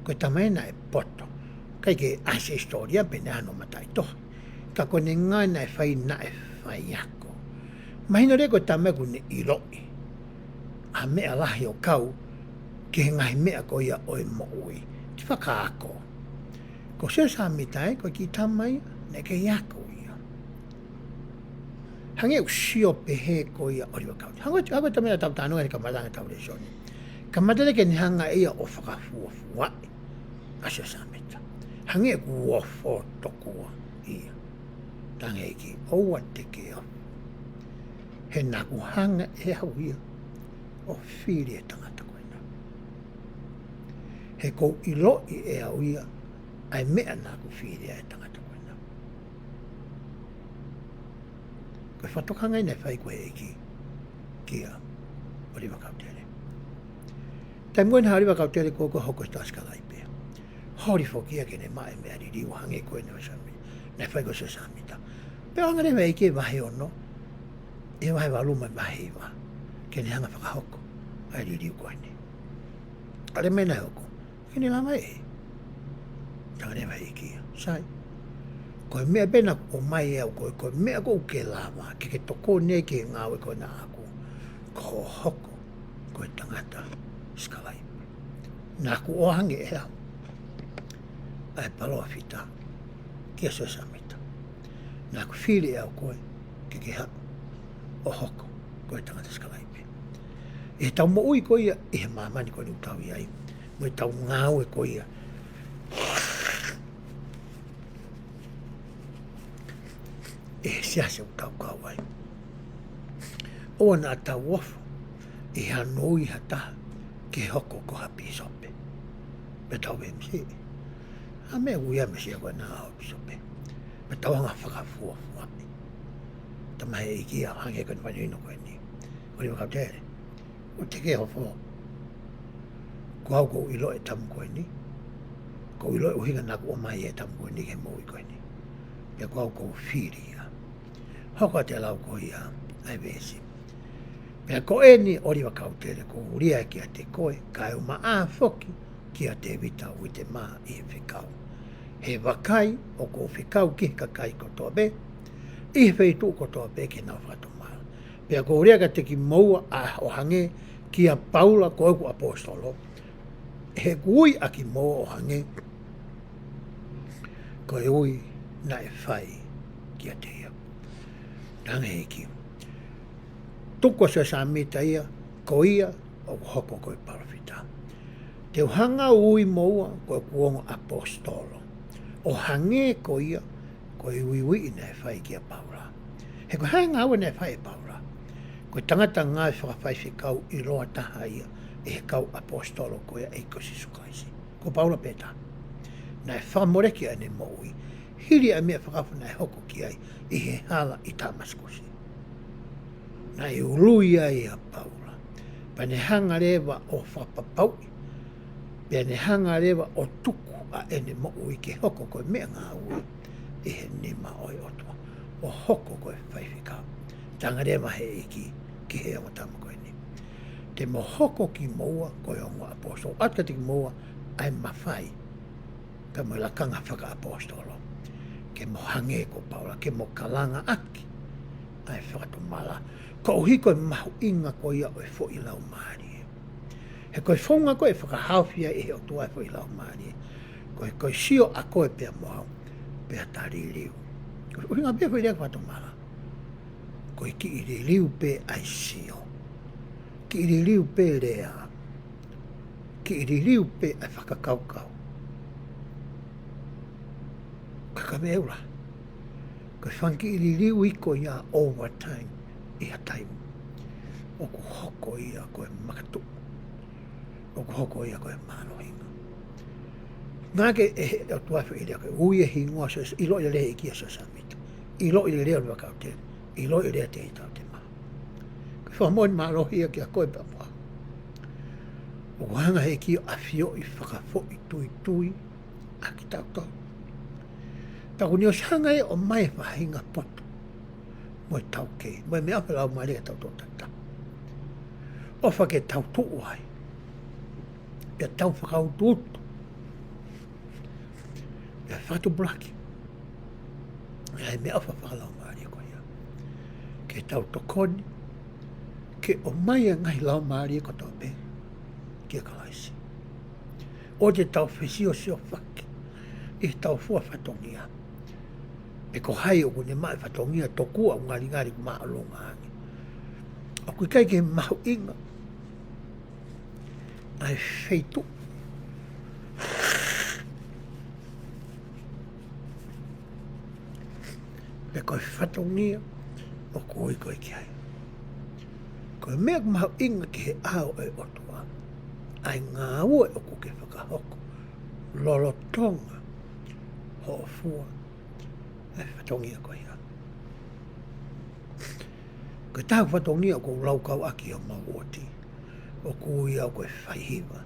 ko e tama ia naʻe poto. ʻIkai ke ʻasi he hisitōlia pe naʻe ʻi ai hano mataʻitohi, ka ko ʻene ngāue naʻe fai naʻe faiako. Mahino leva ko e tama ia ʻoku ne ʻiloʻi ʻa e meʻa lahi ʻo kau ki he ngaahi meʻa ko ia ʻo e moʻui. Te u fakaako. Ko Siosefa Sāmita ē, ko e kiʻi tama ia, naʻe kei ako ia. Hangē ʻoku sio pehē ko ia ʻOliva Kautele. Hangē, hangē ko e tama ia ʻoku tau talanoa he kamata ʻetau lēsoni. Kamata leva ke ne hanga ʻe ia ʻo fakafuofuaʻi ʻa Siosefa Sāmita. Hangē ʻoku ofo tokua ia. Tangei ki, ʻoua te ke ofo. He naʻa ku hanga ʻe au ia ʻo fili e tangata ko ena. He ʻoku ou ʻiloʻi ʻe au ia ʻa e meʻa naʻa ku fili ai e tangata ko ena. Ko e fakatokanga ia naʻe fai ko ē ʻe he ʻEiki kia ʻOliva Kautele. Taimi ko ē naʻe haʻu ʻa ʻOliva Kautele ko ē ʻo hoko ko e tangata sikalaipe. Holi foki ia ke ne maʻu e meʻa liliu hangē ko ē naʻe fai ʻe Siosefa Sāmita. Pea hanga leva ʻe he ʻEiki he vahe ono, ʻi he vahe valu mo e vahe hiva, ke ne hanga ʻo fakahoko ʻa e liliu ko eni. ʻA e meʻa naʻe hoko, ke ne lava ē. Tangata leva ʻe he ʻEiki ia. Sai. Ko e meʻa pē naʻa ku ʻomai ʻe au ko ē, ko e meʻa ʻoku ke lava ke ke tokoni ai ki he ngāue ko ena ʻaʻaku, ko hoʻo hoko ko e tangata sikalaipe. Naʻa ku ʻoange ʻe au ʻa e palōfita kia Siosefa Sāmita. Naʻa ku fili ʻe au koe ke ke haʻu ʻo hoko ko e tangata sikalaipe. ʻI heʻetau moʻui ko ia ʻi he māmani ko eni ʻoku tau ʻi ai, mo ʻetau ngāue ko ia ʻi he siasi ʻoku tau kau ai. ʻOua naʻa tau ofo ʻi hano ui ha taha ke hoko ko ha pīsope. Pea tau M C. ʻA e meʻa ui ʻa e M C ko ena ʻa e pīsope. Pea tau hanga ʻo fakafuofuaʻi. Tama ʻe he ʻEiki ia hangē ko e mahino ko eni. ʻOliva Kautele. ʻOua te ke ofo. Ko au ʻoku ou ʻilo e tama ko eni. ʻOku ou ʻilo e ʻuhinga naʻa ku ʻomai e tama ko eni ki he moʻui ko eni. Pea ko au ʻoku ou fili ia. Hoko atu e lau ko ia ʻa e veesi. Pea ko eni ʻOliva Kautele ʻoku ou lea kiate koe, kae ʻumaʻā foki kia Tēvita Uitemā ʻi he fekau. He vakai, ʻoku ou fekau ki he kakai kotoa pē, ʻi he feituʻu kotoa pē ke nau fakatomala. Pea ʻoku ou lea kiate kimoua ʻo hangē kia Paula ko ʻeku ʻaposetolo, he ʻoku ui ʻa kimoua ʻo hangē ko e ui naʻe fai kiate ia. Tangata ʻe he ʻEiki. Tuku ʻa Siosefa Sāmita ia, ko ia ʻoku hoko ko e palōfita. Te u hanga ʻo ui moua ko ʻeku ongo ʻaposetolo, ʻo hangē ko ia ko e uiuiʻi naʻe fai kia Paula. He ko e hā e ngāue naʻe fai ʻe Paula? Ko e tangata ngāue fakafaifekau ʻiloa taha ia ʻi he kau ʻaposetolo ko ia ʻa e ʻEiki ko Sīsū Kalaisi. Ko Paula pē taha. Naʻe fakamoleki ʻene moʻui hili ʻa e meʻa fakaofo naʻe hoko ki ai ʻi he hala ʻi Tāmasikusi. Naʻe ului ai ʻa Paula. Pea ne hanga leva ʻo fakapapauʻi. Pea ne hanga leva ʻo tuku ʻa ʻene moʻui ke hoko ko e meʻangāue ʻi he nima ʻo e ʻOtua. ʻO hoko ko e faifekau. Tangata leva ʻe he ʻEiki ki he ongo tama ko eni. Te mo hoko kimoua ko e ongo ʻaposetolo. ʻOatu kiate kimoua ʻa e mafai kae mo e lakanga fakaʻaposetolo. Ke mo hangē ko Paula, ke mo kalanga ʻaki ʻa e fakatomala. Koeʻuhi ko e mahuʻinga ko ia ʻo e foʻi laumālie. He ko e founga ko ē ʻe fakahaofi ai ʻe he ʻOtua e foʻi laumālie. Ko e, ko e sio ʻa koe pea mo au, pea ta liliu. Ko e ʻuhinga pē foʻi lea fakatomala. Ko e kiʻi liliu pē ʻa e sio. Kiʻi liliu pē lea. Kiʻi liliu pē ʻa e fakakaukau. Ka ka meʻa ʻula. Ko e fanga kiʻi liliu ʻi ko ia overtime ʻi ha taimi. ʻOku hoko ia ko e makatuʻu. ʻOku hoko ia ko e mālohinga. Ngāueʻaki ʻe he ʻOtua e foʻi lea ko e ui e hingoa Siosefa, ʻiloʻi lelei ʻe he ʻEiki ʻa Siosefa Sāmita. ʻIloʻi lelei ʻa ʻOliva Kautele. ʻIloʻi lelei ʻa Tēvita Uitemā. Ko e fakamoʻoni mālohi ia kiate koe pea mo au. ʻOku hanga ʻe he ʻEiki ʻo ʻafioʻi fakafoʻituitui ʻa kitautolu. Pea ʻoku ne ʻosi hanga ʻe ia ʻo ʻomai e faʻahinga poto mo e taukei, mo e meʻaʻofa ʻa e Laumālie kiate kitautolu takitaha. ʻOfa ke tau tuʻu ai. Pea tau fakautuutu. Pea fakatupulaki ʻa e meʻaʻofa fakalaumālie ko ia. Ke tau tokoni, Ke ʻomai ʻa e ngaahi laumālie kotoa pē kia Kalaisi. ʻOua te tau fesiosiofaki ʻi heʻetau fua fatongia. Pe ko hai ʻoku ne maʻu e fatongia tokua ʻoku ngalingali ʻoku māʻolunga ange. ʻOku ʻikai ke mahuʻinga ʻa e feituʻu pe ko e fatongia ʻoku ui koe ki ai. Ko e meʻa ʻoku mahuʻinga ki he ʻao ʻo e ʻOtua, ʻa e ngāue ʻoku ke fakahoko lolotonga hoʻo fua e fatongia ko ia. Ko e taha e fatongia ʻoku ou laukau ʻaki ʻi homau uooti, ʻoku ui au ko e faihiva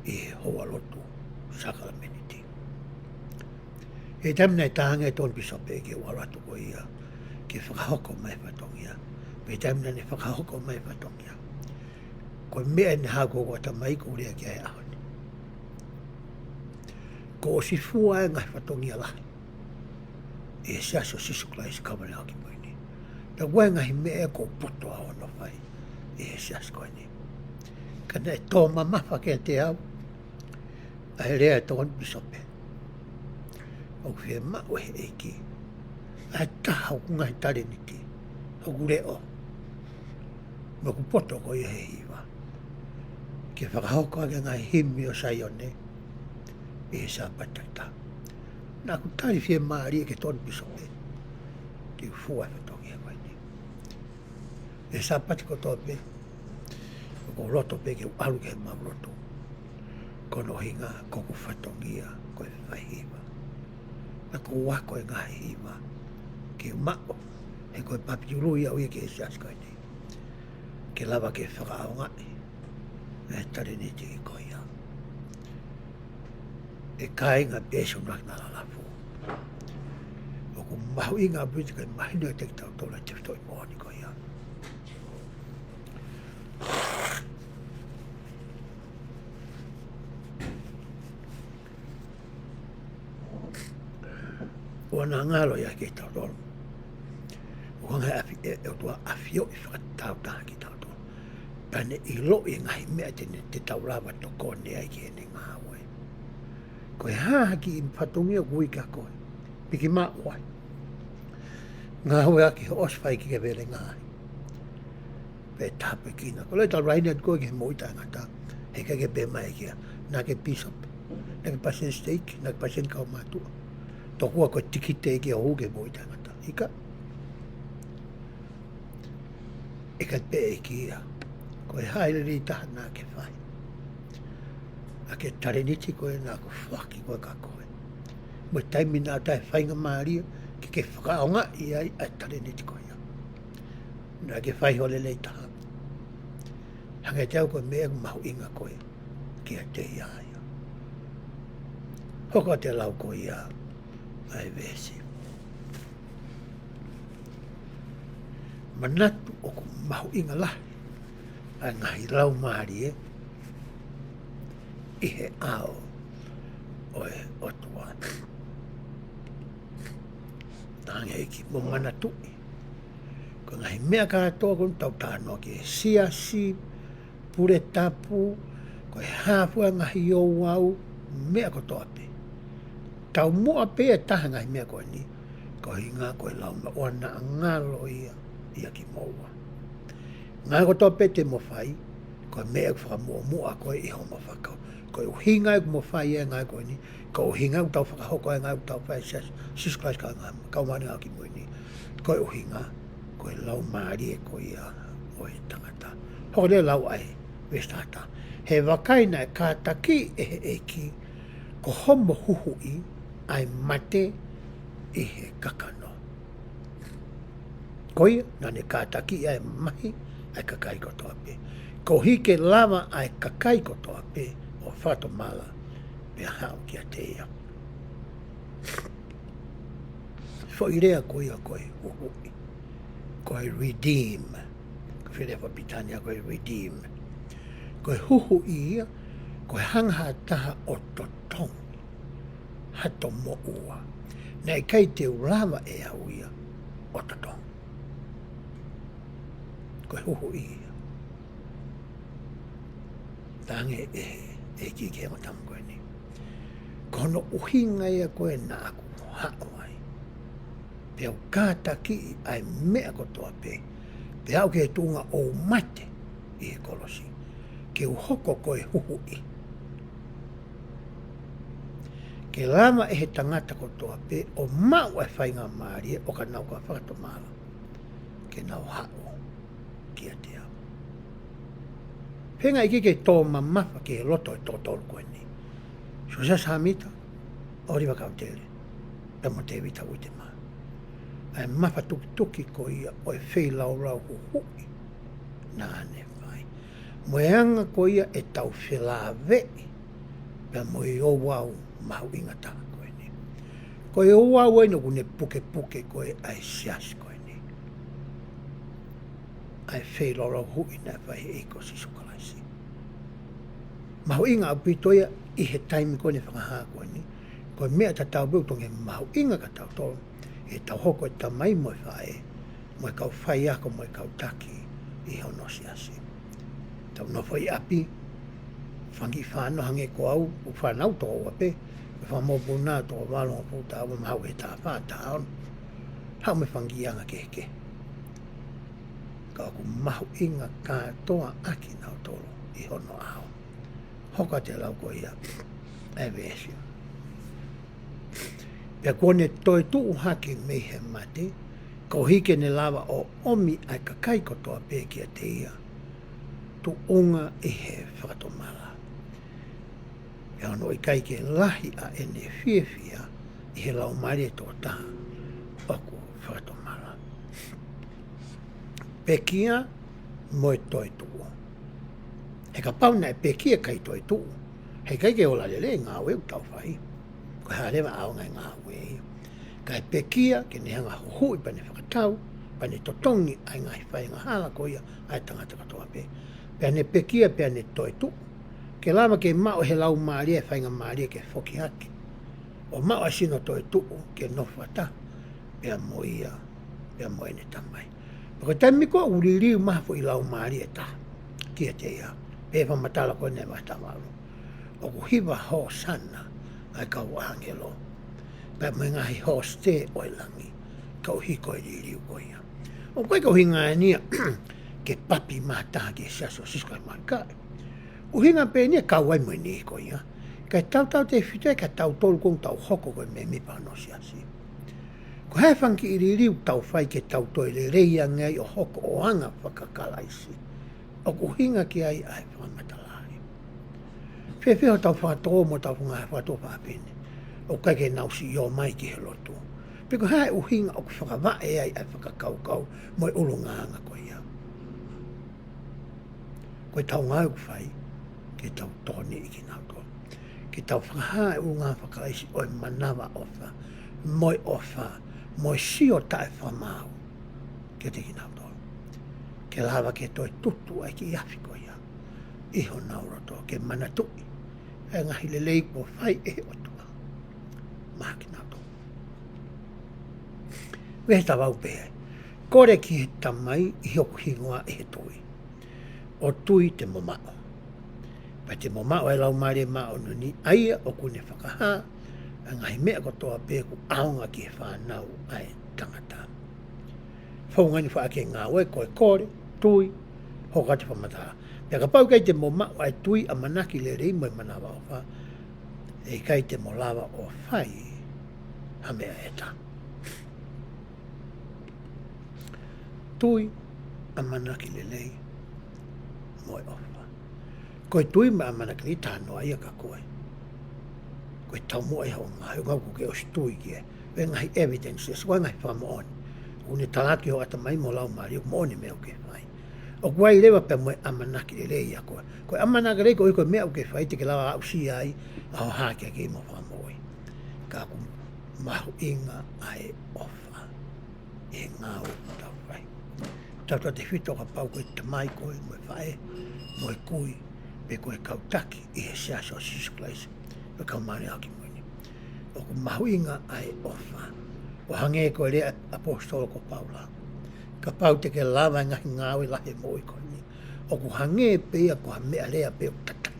ʻi he houa lotu sākalamēniti. He taimi naʻe tā ange ʻe Tony Pisope ke u ʻalu atu ko ia ke fakahoko mai e fatongia, pe taimi naʻa ne fakahoko mai e fatongia, ko e meʻa ʻeni ʻa hoku ʻatamai ʻoku ou lea ki ai he ʻaho ni. Kuo ʻosi fua e ngaahi fatongia lahi ʻi he Siasi ʻo Sīsū Kalaisi ʻo e Kau Māʻoniʻoni ʻi he Ngaahi ʻAho Kimui Ni. Pea ko e ngaahi meʻa ia kuo poto au hono fai ʻi he siasi ko eni. Ka naʻe tō mamafa kiate au ʻa e lea ʻa Tony Pisope, ʻoku fiemaʻu ʻe he ʻEiki ʻa e taha ʻoku ngaahi talēniti, ʻoku leʻo, mo ʻoku poto ko ia he hiva, ke fakahoko ʻaki e ngaahi himi ʻo Saione ʻi he Sāpate takitaha. Naʻa ku tali fiemālie kia Tony Pisope ke u fua e fatongia ko eni. ʻI he Sāpate kotoa pē, ʻoku ou loto pē ke u ʻalu ki heʻemau lotu. Ko hono ʻuhinga ko hoku fatongia ko e faihiva. Naʻa ku ako e ngaahi hiva ke u maʻu, he ko e papi ʻulu ia ʻoku ui ki he siasi ko eni, ke lava ke fakaʻaongaʻi e talēniti ko ia. ʻE kāinga, pea ʻoku ou ʻoatu ʻa e lalafu. ʻOku mahuʻinga ʻaupito ke mahino kiate kitautolu e tefitoʻi moʻoni ko ia. ʻOua naʻa ngalo ia kiate kitautolu. ʻOku hanga ʻe he ʻAfi-, ʻe, ʻe he ʻOtua ʻo ʻafioʻi fakatāutaha kitautolu, pea ne ʻiloʻi e ngaahi meʻa te ne, te tau lava ʻo tokoni ai ki heʻene ngāue. Ko e hā ha kiʻi fatongia ʻoku ui kia koe, piki maʻu ai. Ngāueʻaki hoʻo ʻosi fai ki he vele ngaahi pe tāpuekina. Ko e lea ʻa e laine atu ko ē ki he moʻui taʻengata, heʻikai ke pehē mai kia, naʻa ke pīsope, naʻa ke palesiteni siteiki, naʻa ke palesiteni kaumātuʻa, tokua ko e tikite ia ki hoʻo hū ki he moʻui taʻengata. ʻIkai. ʻIkai pē ʻEiki ia. Ko e hā e lelei taha naʻa ke fai ʻaki e talēniti ko ē naʻa ku foaki ko ē kia koe, mo e taimi naʻa ta faingamālie ke ke fakaʻaongaʻi ai ʻa e talēniti ko ia? Naʻa ke fai ho lelei taha. Hangē ʻe au ko e meʻa ʻoku mahuʻinga ko ē kiate ia ia. Hoko atu e lau ko ia ʻa e veesi. Manatu ʻoku mahuʻinga lahi ʻa e ngaahi laumālie ʻi he ʻao ʻo e ʻOtua. Hangē ʻEiki, mou manatuʻi, ko e ngaahi meʻa kātoa ko eni ʻoku tau talanoa ki ai, siasi, pule tapu, ko e hā fua e ngaahi ouau, meʻa kotoa pē. Taumuʻa pē ʻe taha e ngaahi meʻa ko eni, ko e ʻuhinga ko e laumālie, ʻoua naʻa ngalo ia ʻiate kimoua. Ngaahi kotoa pē te mo fai, ko e meʻa ʻoku fakamuʻomuʻa ko ē ʻi homo fakau. Ko e ʻuhinga ʻoku mo fai e ngaahi ko eni, ko e ʻuhinga ʻoku tau fakahoko e ngaahi ʻoku tau fai ʻi he Siasi ʻo Sīsū Kalaisi ʻo e Kau Māʻoniʻoni ʻi he Ngaahi ʻAho Kimui Ni, Kau Māʻoniʻoni ʻi he Ngaahi ʻAho Kimui Ni. Ko e ʻuhinga, ko e laumālie ko ia ʻo e tangata. Hoko atu e lau ʻa e veesi taha taha. He vakai naʻe kātaki ʻe he ʻEiki ko homo huhuʻi ʻa e mate ʻi he kakano. Ko ia, naʻa ne kātaki ʻa e mahi ʻa e kakai kotoa pē, koeʻuhi ke lava ʻa e kakai kotoa pē ʻo fakatomala pea haʻu kiate ia. Foʻi lea ko ia ko e huhuʻi, ko e redeem. Ko e foʻi lea fakapilitānia ko e redeem. Ko e huhuʻi ia, ko e hanga ʻe ha taha ʻo totongi hato moʻua naʻe ʻikai te u lava ʻe au ia ʻo totongi. Ko e huhuʻi ia. Talaange ʻe he ʻEiki ki he ongo tama ko eni, ko hono ʻuhinga ia ko ē naʻa ku haʻu ai, pea u kātakiʻi ʻa e meʻa kotoa pē, pea aʻu ki he tuʻunga ʻo mate ʻi he kolosi, ke u hoko ko e huhuʻi, ke lava ʻe he tangata kotoa pē ʻo maʻu ʻa e faingamālie ʻo ka nau ka fakatomala, ke nau haʻu kiate au. Pea ʻikai ke tō mamafa ki he loto ʻo e toko tolu ko eni, Siosefa Sāmita, ʻOliva Kautele, pea mo Tēvita Uitemā, ʻa e mafatukituki ko ia ʻo e feilaulau huhuʻi naʻa ne fai, mo e anga ko ia ʻetau felāveʻi pea mo e ouau mahuʻinga taha ko eni. Ko e ouau eni ʻoku ne pukepuke ko ē ʻa e siasi ko eni, ʻa e feilaulau huhuʻi naʻe fai ʻe he ʻEiki ko Sīsū Kalaisi. Mahuʻinga ʻaupito ia ʻi he taimi ko eni fakahā ko eni. Ko e meʻa tatau pē ʻoku totonu ke mahuʻinga kia tautolu, ʻetau hoko ko e tamai mo e faʻē, mo e kau faiako mo e kau taki ʻi hono siasi. Tau nofo ʻi ʻapi, fanga kiʻi fānau hangē ko au, ʻoku fānau toko ua pē, ʻoku fanga mokopuna toko valu, ʻoku fuʻu taʻu, mahalo ʻe taha fā, taha ono. Haʻu mo e fanga kiʻi anga kehekehe, ka ʻoku mahuʻinga kātoa ʻaki kinautolu ʻi hono ʻao. Hoko atu e lau ko ia ʻa e veesi: Pea kuo ne toetuʻu hake mei he mate, koeʻuhi ke ne lava ʻo ʻomi ʻa e kakai kotoa pē kiate ia, tuʻunga ʻi he fakatomala, pea hono ʻikai ke lahi ʻa ʻene fiefia ʻi he laumālie ʻo e tokotaha ʻoku fakatomala. Pekia mo e toetuʻu. He kapau naʻe pekia kae toetuʻu, heʻikai ke ola lelei e ngāue ʻoku tau fai. Ko e hā leva ʻaonga e ngāue ia? Kae pekia ke ne hanga ʻo huhuʻi pea ne fakatau, pea ne totongi ʻa e ngaahi fai angahala ko ia ʻa e tangata kotoa pē. Pea ne pekia pea ne toetuʻu, ke lava ke maʻu ʻe he laumālie e faingamālie ke foki hake ʻo maʻu ʻa e sino toetuʻu ke nofo fakataha pea mo ia, pea mo ʻene Tamai. Pea ko e taimi ko ē ʻoku liliu mai ha foʻi laumālie ʻe taha kiate ia, pea fakamatala ko eni ʻa e vahe taha valu, ʻoku hiva hōsana ʻa e kau ʻāngelo pea mo e ngaahi hōsite ʻo e langi, koeʻuhi ko e liliu ko ia. ʻOku ʻikai ko e ʻuhinga eni ia ke papi mai ha taha ki he Siasi ʻo Sīsū Kalaisi ʻo Māʻoniʻoni. ʻUhinga pē eni ia ke kau ai mo e niʻihi ko ia, kae tautautefito ai kia tautolu ʻoku tau hoko ko e mēmipa hono siasi. Ko e hā e fanga kiʻi liliu ʻoku tau fai ke tau toe lelei ange ai ʻo hoko ʻo anga faka-Kalaisi? ʻOku ʻuhinga ki ai ʻa e fakamatala ē. Fēfē hotau fakatō mo hotau fanga fakatō fafine ʻoku ʻikai ke nau siʻi ō mai ki he lotu? Pe ko e hā e ʻuhinga ʻoku fakavaʻe ai ʻa e fakakaukau mo e ʻulungaanga ko ia? Ko ʻetau ngāue ʻoku fai ke tau tokoniʻi kinautolu, ke tau fakahā e ʻulungaanga faka-Kalaisi ʻo e manavaʻofa, mo e ʻofa, mo e sio taʻefakamaau kiate kinautolu, ke lava ke toe tutu ʻa e kiʻi afi ko ia ʻi honau loto, ke manatuʻi e ngaahi lelei kuo fai ʻe he ʻOtua maʻa kinautolu. Veesi taha valu pehē: Kole ki he Tamai ʻi hoku hingoa ʻi he tui, ʻo tui te mo maʻu. Pea te mo maʻu ʻa e Laumālie Māʻoniʻoni, ʻa ia ʻoku ne fakahā ʻa e ngaahi meʻa kotoa pē ʻoku ʻaonga ki he fānau ʻa e tangata. Founga eni ʻoku faʻa ki he ngāue ko e kole, tui, hoko atu e fakamatala. Pea kapau ʻe ʻikai te mo maʻu ʻa e tui, ʻamanaki lelei mo e manavaʻofa, ʻe ʻikai te mo lava ʻo fai ha meʻa ʻe taha. Tui, ʻamanaki lelei, mo e ʻofa. Ko e tui mo e ʻamanaki lelei, talanoa ia kia koe. Ko e taumuʻa ia hoʻo ngāue, ʻo ngāue ʻoku ke ʻosi tui ki ai, ʻa e ngaahi evidence, ʻa e ngaahi fakamoʻoni ʻoku ne talaki ho ʻatamai mo e laumālie ʻoku moʻoni e meʻa ʻoku ke fai. ʻOku ʻi ai leva pea mo e ʻamanaki lelei ʻia koe. Ko e ʻamanaki lelei ko e, ko e meʻa ʻoku ke fai te ke lava ʻo aʻusia ai ʻa hoʻo hākeakiʻi mo e fakamoʻui. Ka ʻoku mahuʻinga ʻa e ʻofa ʻi he ngāue ʻoku tau fai. Tautautefito kapau ko e tamai koe, mo e faʻē, mo e kui, pe ko e kau taki ʻi he Siasi ʻo Sīsū Kalaisi ʻo e Kau Māʻoniʻoni ʻi he Ngaahi ʻAho Kimui Ni. ʻOku mahuʻinga ʻa e ʻofa. ʻO hangē ko e lea ʻa e ʻaposetolo ko Paula: Kapau te ke lava e ngaahi ngāue lahi ʻo e moʻui ko eni, ʻoku hangē pē ia ko ha meʻalea pē ʻoku tataki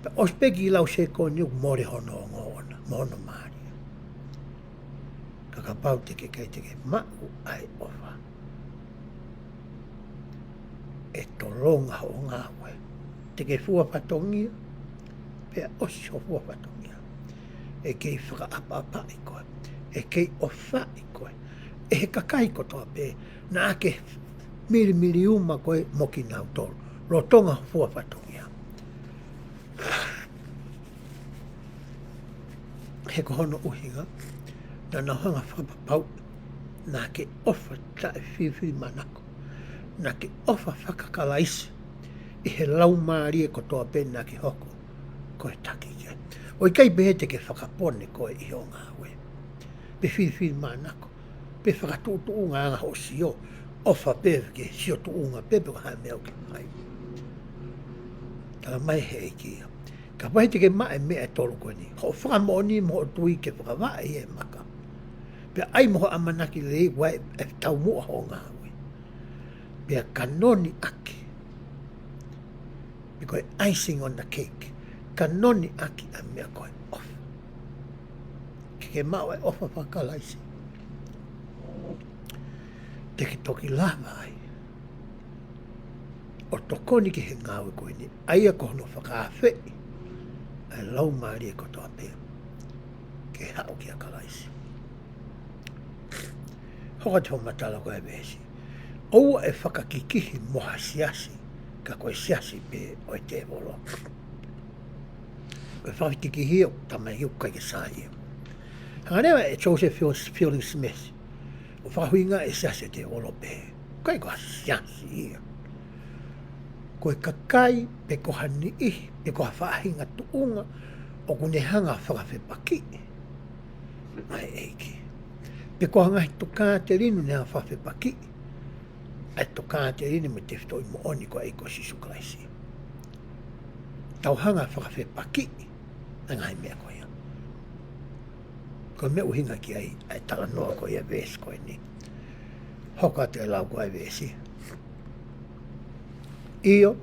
Pea ʻosi pē kiʻi lau sēkonia ʻoku mole hono ongoʻi ʻona, mo hono mālie. Ka kapau te ke ʻikai te ke maʻu ʻa e ʻofa, ʻe tolonga hoʻo ngāue. Te ke fua fatongia, pea ʻosi hoʻo fua fatongia. ʻE kei fakaʻapaʻapaʻi koe, ʻe kei ʻofaʻi koe ʻe he kakai kotoa pē naʻa ke milimili uma koe mo kinautolu lolotonga hoʻo fua fatongia. He ko hono ʻuhinga, naʻa nau hanga fakapapauʻi naʻa ke ʻofa taʻefilifilimānako, naʻa ke ʻofa faka-Kalaisi ʻi he laumālie kotoa pē naʻa ke hoko ko e taki ki ai. ʻOku ʻikai pē te ke fakapone koe ʻi hoʻo ngāue, pe filifilimānako, pe fakatuʻutuʻunga ʻa hoʻo sio, ʻofa pē ke sio tuʻunga pē pe ko e hā e meʻa ʻoku ke fai. Tala mai he ʻEiki ia, kapau he te ke maʻu e meʻa ʻe tolu ko eni, hoʻo fakamoʻoni mo hoʻo tui ke fakavaʻe ʻi he maka, pea ʻai mo hoʻo ʻamanaki lelei ʻoku ʻi ai e taumuʻa hoʻo ngāue, pea kanoni ʻaki, pe ko e icing on the cake, kanoni ʻaki ʻa e meʻa ko e ʻofa. Ke ke maʻu e ʻofa faka-Kalaisi, te ke toki lava ai ʻo tokoni ki he ngāue ko eni, ʻa ia ko hono fakaafeʻi ʻa e laumālie kotoa pē ke haʻu kia Kalaisi. Hoko atu hoʻo matala ko e veesi. ʻOua ʻe fakakikihi mo ha siasi, ka ko e siasi pē ʻo e tēvolo. Ko e fakakikihi ʻoku tamaiki ʻoku ʻikai ke sai ia. Hanga leva ʻe Joseph Fielding Smith ʻo fakahuʻinga e siasi ʻo e tēvolo pē, ʻikai ko ha siasi ia. Ko e kakai, pe ko ha niʻihi, pe ko ha faʻahinga tuʻunga ʻoku ne hanga fakafepakiʻi ʻa e ʻEiki. Pe ko ha ngaahi tokāteline ne hanga fakafepakiʻi ʻa e tokāteline mo e tefitoʻi moʻoni ko e ʻEiki ko Sīsū Kalaisi. Tau hanga fakafepakiʻi ʻa e ngaahi meʻa ko ia. Ko e meʻa ʻoku ʻuhinga ki ai ʻa e talanoa ko ia veesi ko eni. Hoko atu e lau ko e veesi. ʻIo,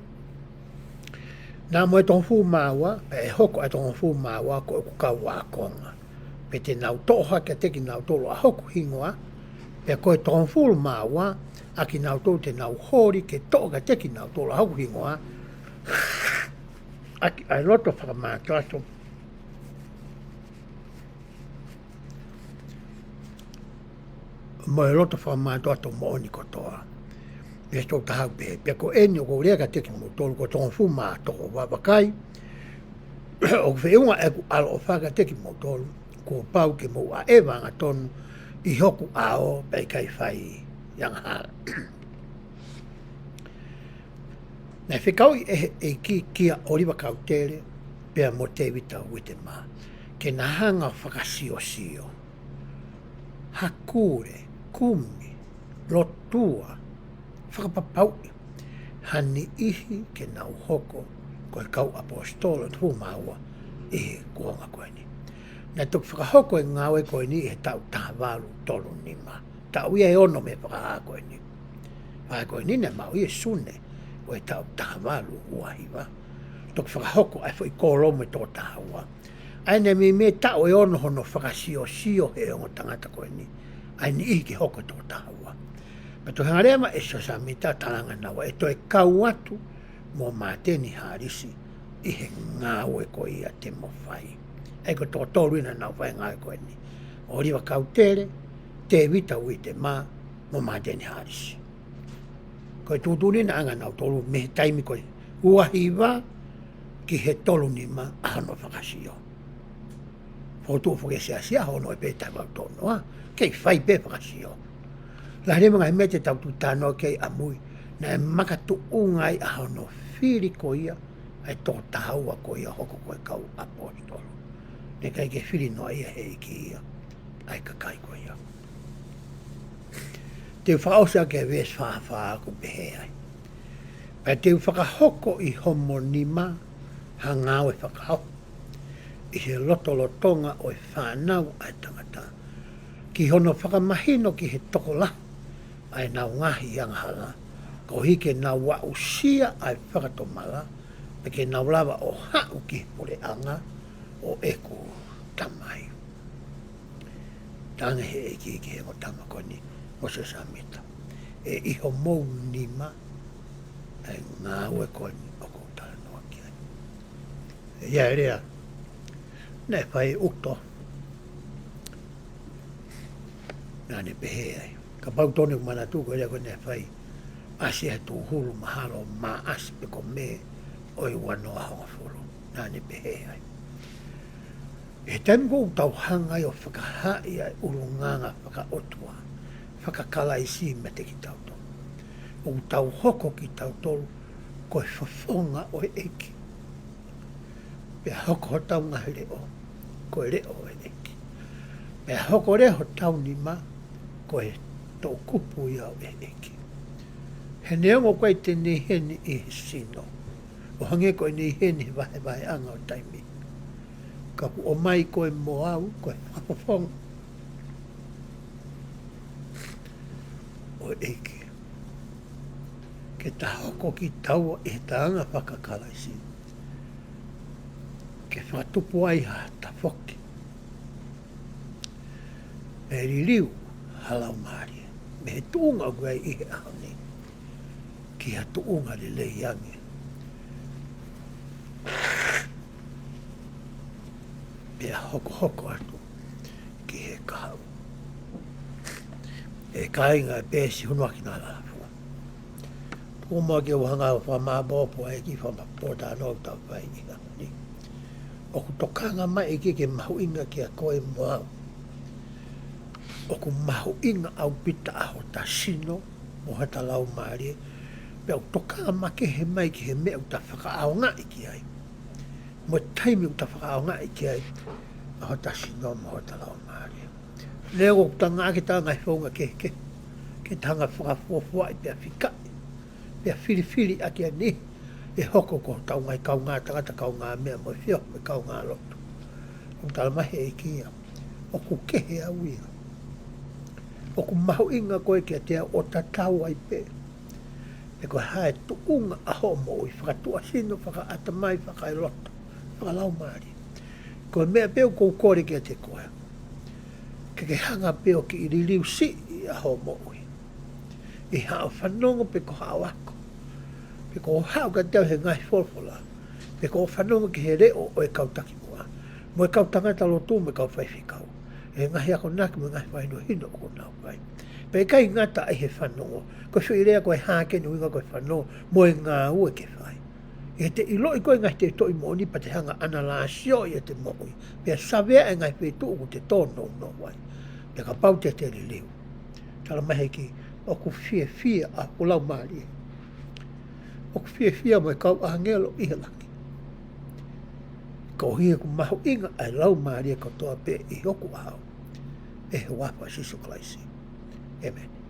naʻa mo e tolungofulu mā ua, pea ʻe hoko ʻa e tolungofulu mā ua ko ʻeku kau ākonga. Pea te nau toʻo hake kiate kinautolu ʻa hoku hingoa, pea ko e tolungofulu mā ua ʻa kinautolu te nau holi ke toʻo kiate kinautolu ʻa hoku hingoa, ʻaki ʻa e loto fakamātoato mo e loto fakamātoato moʻoni kotoa. Veesi tolu taha ua pehē, pea ko eni ʻoku ou lea kiate kimoutolu, ko e tolungofulu mā toko ua, vakai, ʻoku feʻunga ʻeku ʻaloʻofa kiate kimoutolu, kuo pau ke mou ʻaʻeva angatonu ʻi hoku ʻao pea ʻikai fai angahala. Naʻe fekauʻi ʻe he ʻEiki kia ʻŌliva Kautele pea mo Tēvita Uitemā ke na hanga ʻo fakasiosio, hakule, kumi, lotua, fakapapauʻi ha niʻihi ke nau hoko ko e kau ʻaposetolo ʻe tolungofulu mā ua ʻi he kuonga ko eni. Naʻe toki fakahoko e ngāue ko eni ʻi he taʻu taha valu tolu nima. Taʻu ia ʻe ono mei he fakahā ko eni. Fakahā ko eni naʻe maʻu ia ʻi Sune ʻo e taʻu taha valu ua hiva. Toki fakahoko ʻa e foʻi kōlomu ʻe toko taha ua. ʻA ia naʻe meimei taʻu ʻe ono hono fakasiosio he ongo tangata ko eni ʻa e niʻihi ke hoko ʻe toko taha ua. Pea toe hanga leva ʻe Siosefa Sāmita ʻo talaange naua ʻe toe kau atu mo Māteni Hālisi ʻi he ngāue ko ia te mo fai. ʻA ia ko e toko tolu ia naʻa nau fai e ngāue ko eni. ʻŌliva Kautele, Tēvita Uitemā, mo Māteni Hālisi. Ko e tuʻutuʻuni naʻa ʻange ʻe nautolu mei he taimi ko e ua hiva ki he tolu nima ʻa hono fakasio. Fokotuʻu foki e siasi ʻaho ono ʻo e pē taha valu tolu noa, kei fai pē fakasio. Lahi leva ngaahi meʻa te tau tuʻu talanoa ki ai ʻamui, naʻe makatuʻunga ai ʻa hono fili ko ia ʻa e toko taha ua ko ia ʻo hoko ko e kau ʻaposetolo. Naʻe ʻikai ke fili noa ia ʻe he ʻEiki ia ʻa e kakai ko ia. Te u fakaʻosi ʻaki e veesi fā fā ʻoku pehē ai. Pea te u fakahoko ʻi homo nima ha ngāue fakaoho ʻi he lotolotonga ʻo e fānau ʻa e tangata, ki hono fakamahino ki he tokolahi ʻa ʻenau ngaahi angahala, koeʻuhi ke nau aʻusia ʻa e fakatomala Pea ke nau lava ʻo haʻu ki he puleʻanga ʻo ʻeku Tamai. Talaange he ʻEiki ki he ongo tama ko eni, Mōsese Samita, ʻe ʻi homou nima ʻa e ngāue ko eni ʻoku ou talanoa ki ai. ʻE ʻi ai e lea naʻe fai ʻe ʻUto, naʻa ne pehē ai. Kapau tonu ʻeku manatu ko e lea ko eni naʻe fai ʻasi he tūhulu mahalo Maʻasi pe ko Mē ʻo e ua noa hongofulu. Naʻa ne pehē ai, he taimi ʻoku tau hanga ai ʻo fakahaaʻi ʻa e ʻulungaanga fakaʻotua, fakakalaisi meiate kitautolu, ʻoku tau hoko kitautolu ko e fofonga ʻo e ʻEiki. Pea hoko hotau ngaahi leʻo ko e leʻo ʻo e ʻEiki. Pea hoko leva hotau nima ko e toʻukupu ia ʻo e ʻEiki. He neongo ʻoku ʻikai te ne ʻi heni ʻi he sino, ʻo hangē ko ʻene ʻi heni he vahevaheʻanga ʻo taimi, ka ʻoku ʻomai koe mo au ko e fakafofonga ʻo e ʻEiki. Ke ta hoko kitaua ʻi he taʻanga fakakalaisi, ke fakatupu ai ha tafoki, pea liliu ha laumālie mei he tuʻunga ʻoku ʻi ai ʻi he ʻaho ni ki ha tuʻunga lelei ange. Pea hokohoko atu ki he kahaʻu. ʻE kāinga, ʻe pēsi hunu ʻaki nā lalafu. Pea ʻoku ou hanga ʻo fakamāʻopoʻopo ai ki he fakamāʻopoʻopo ʻa e talanoa ʻoku tau fai ʻi he ʻaho ni. ʻOku tokanga mai e ʻEiki ke mahuʻinga kia koe mo au. ʻOku mahuʻinga ʻaupito ʻa hota sino mo hota laumālie. Pea ʻoku tokanga makehe mai ki he meʻa ʻoku ta fakaʻaongaʻi ki ai, mo e taimi ʻoku ta fakaʻaongaʻi ki ai ʻa hota sino mo hota laumālie. Lea ʻoku tangata ke ta ngaahi founga kehekehe, ke ta hanga fakafuofuaʻi pea fikaʻi pea filifili ʻaki ʻa e niʻihi ʻe hoko ko hotau ngaahi kaungā tangata, kaungā meʻa mo e feohi mo e kaungā lotu. ʻOku talamai he ʻEiki ia, ʻoku kehe au ia. ʻOku mahuʻinga koe kiate au ʻo tatau ai pē pe ko e hā e tuʻunga ʻa hoʻo moʻui, fakatuʻasino, fakaʻatamai, fakaeloto, fakalaumālie. Ko e meʻa pē ʻoku ou kole kiate koe, ke ke hanga pē ʻo kiʻi liliu siʻi ʻa hoʻo moʻui ʻi haʻo fanongo pe ko haʻo ako, pe ko haʻo kiʻi tau he ngaahi folofola, pe ko e fanongo ki he leʻo ʻo e kau takimuʻa mo e kau tangata lotu mo e kau faifekau, he ngaahi akonaki mo e ngaahi fakahinohino ʻoku nau fai. Pea ʻikai ngata ai he fanongo, ko e foʻi lea ko e hā ʻoku ʻuhinga ko e fanongo mo e ngāue ke fai. ʻE te ʻiloʻi koe ngaahi tefitoʻi moʻoni pea te hanga ʻo analaiso ʻi heʻete moʻui, pea savea e ngaahi feituʻu ʻoku te tōnounou ai. Pea kapau te te liliu, talamai he ʻEiki, ʻoku fiefia ʻa hoku laumālie, ʻoku fiefia mo e kau ʻāngelo ʻi he langi, koeʻuhi he ʻoku mahuʻinga ʻa e laumālie kotoa pē ʻi hoku ʻao. ʻI he huafa ʻo Sīsū Kalaisi, ʻēmeni.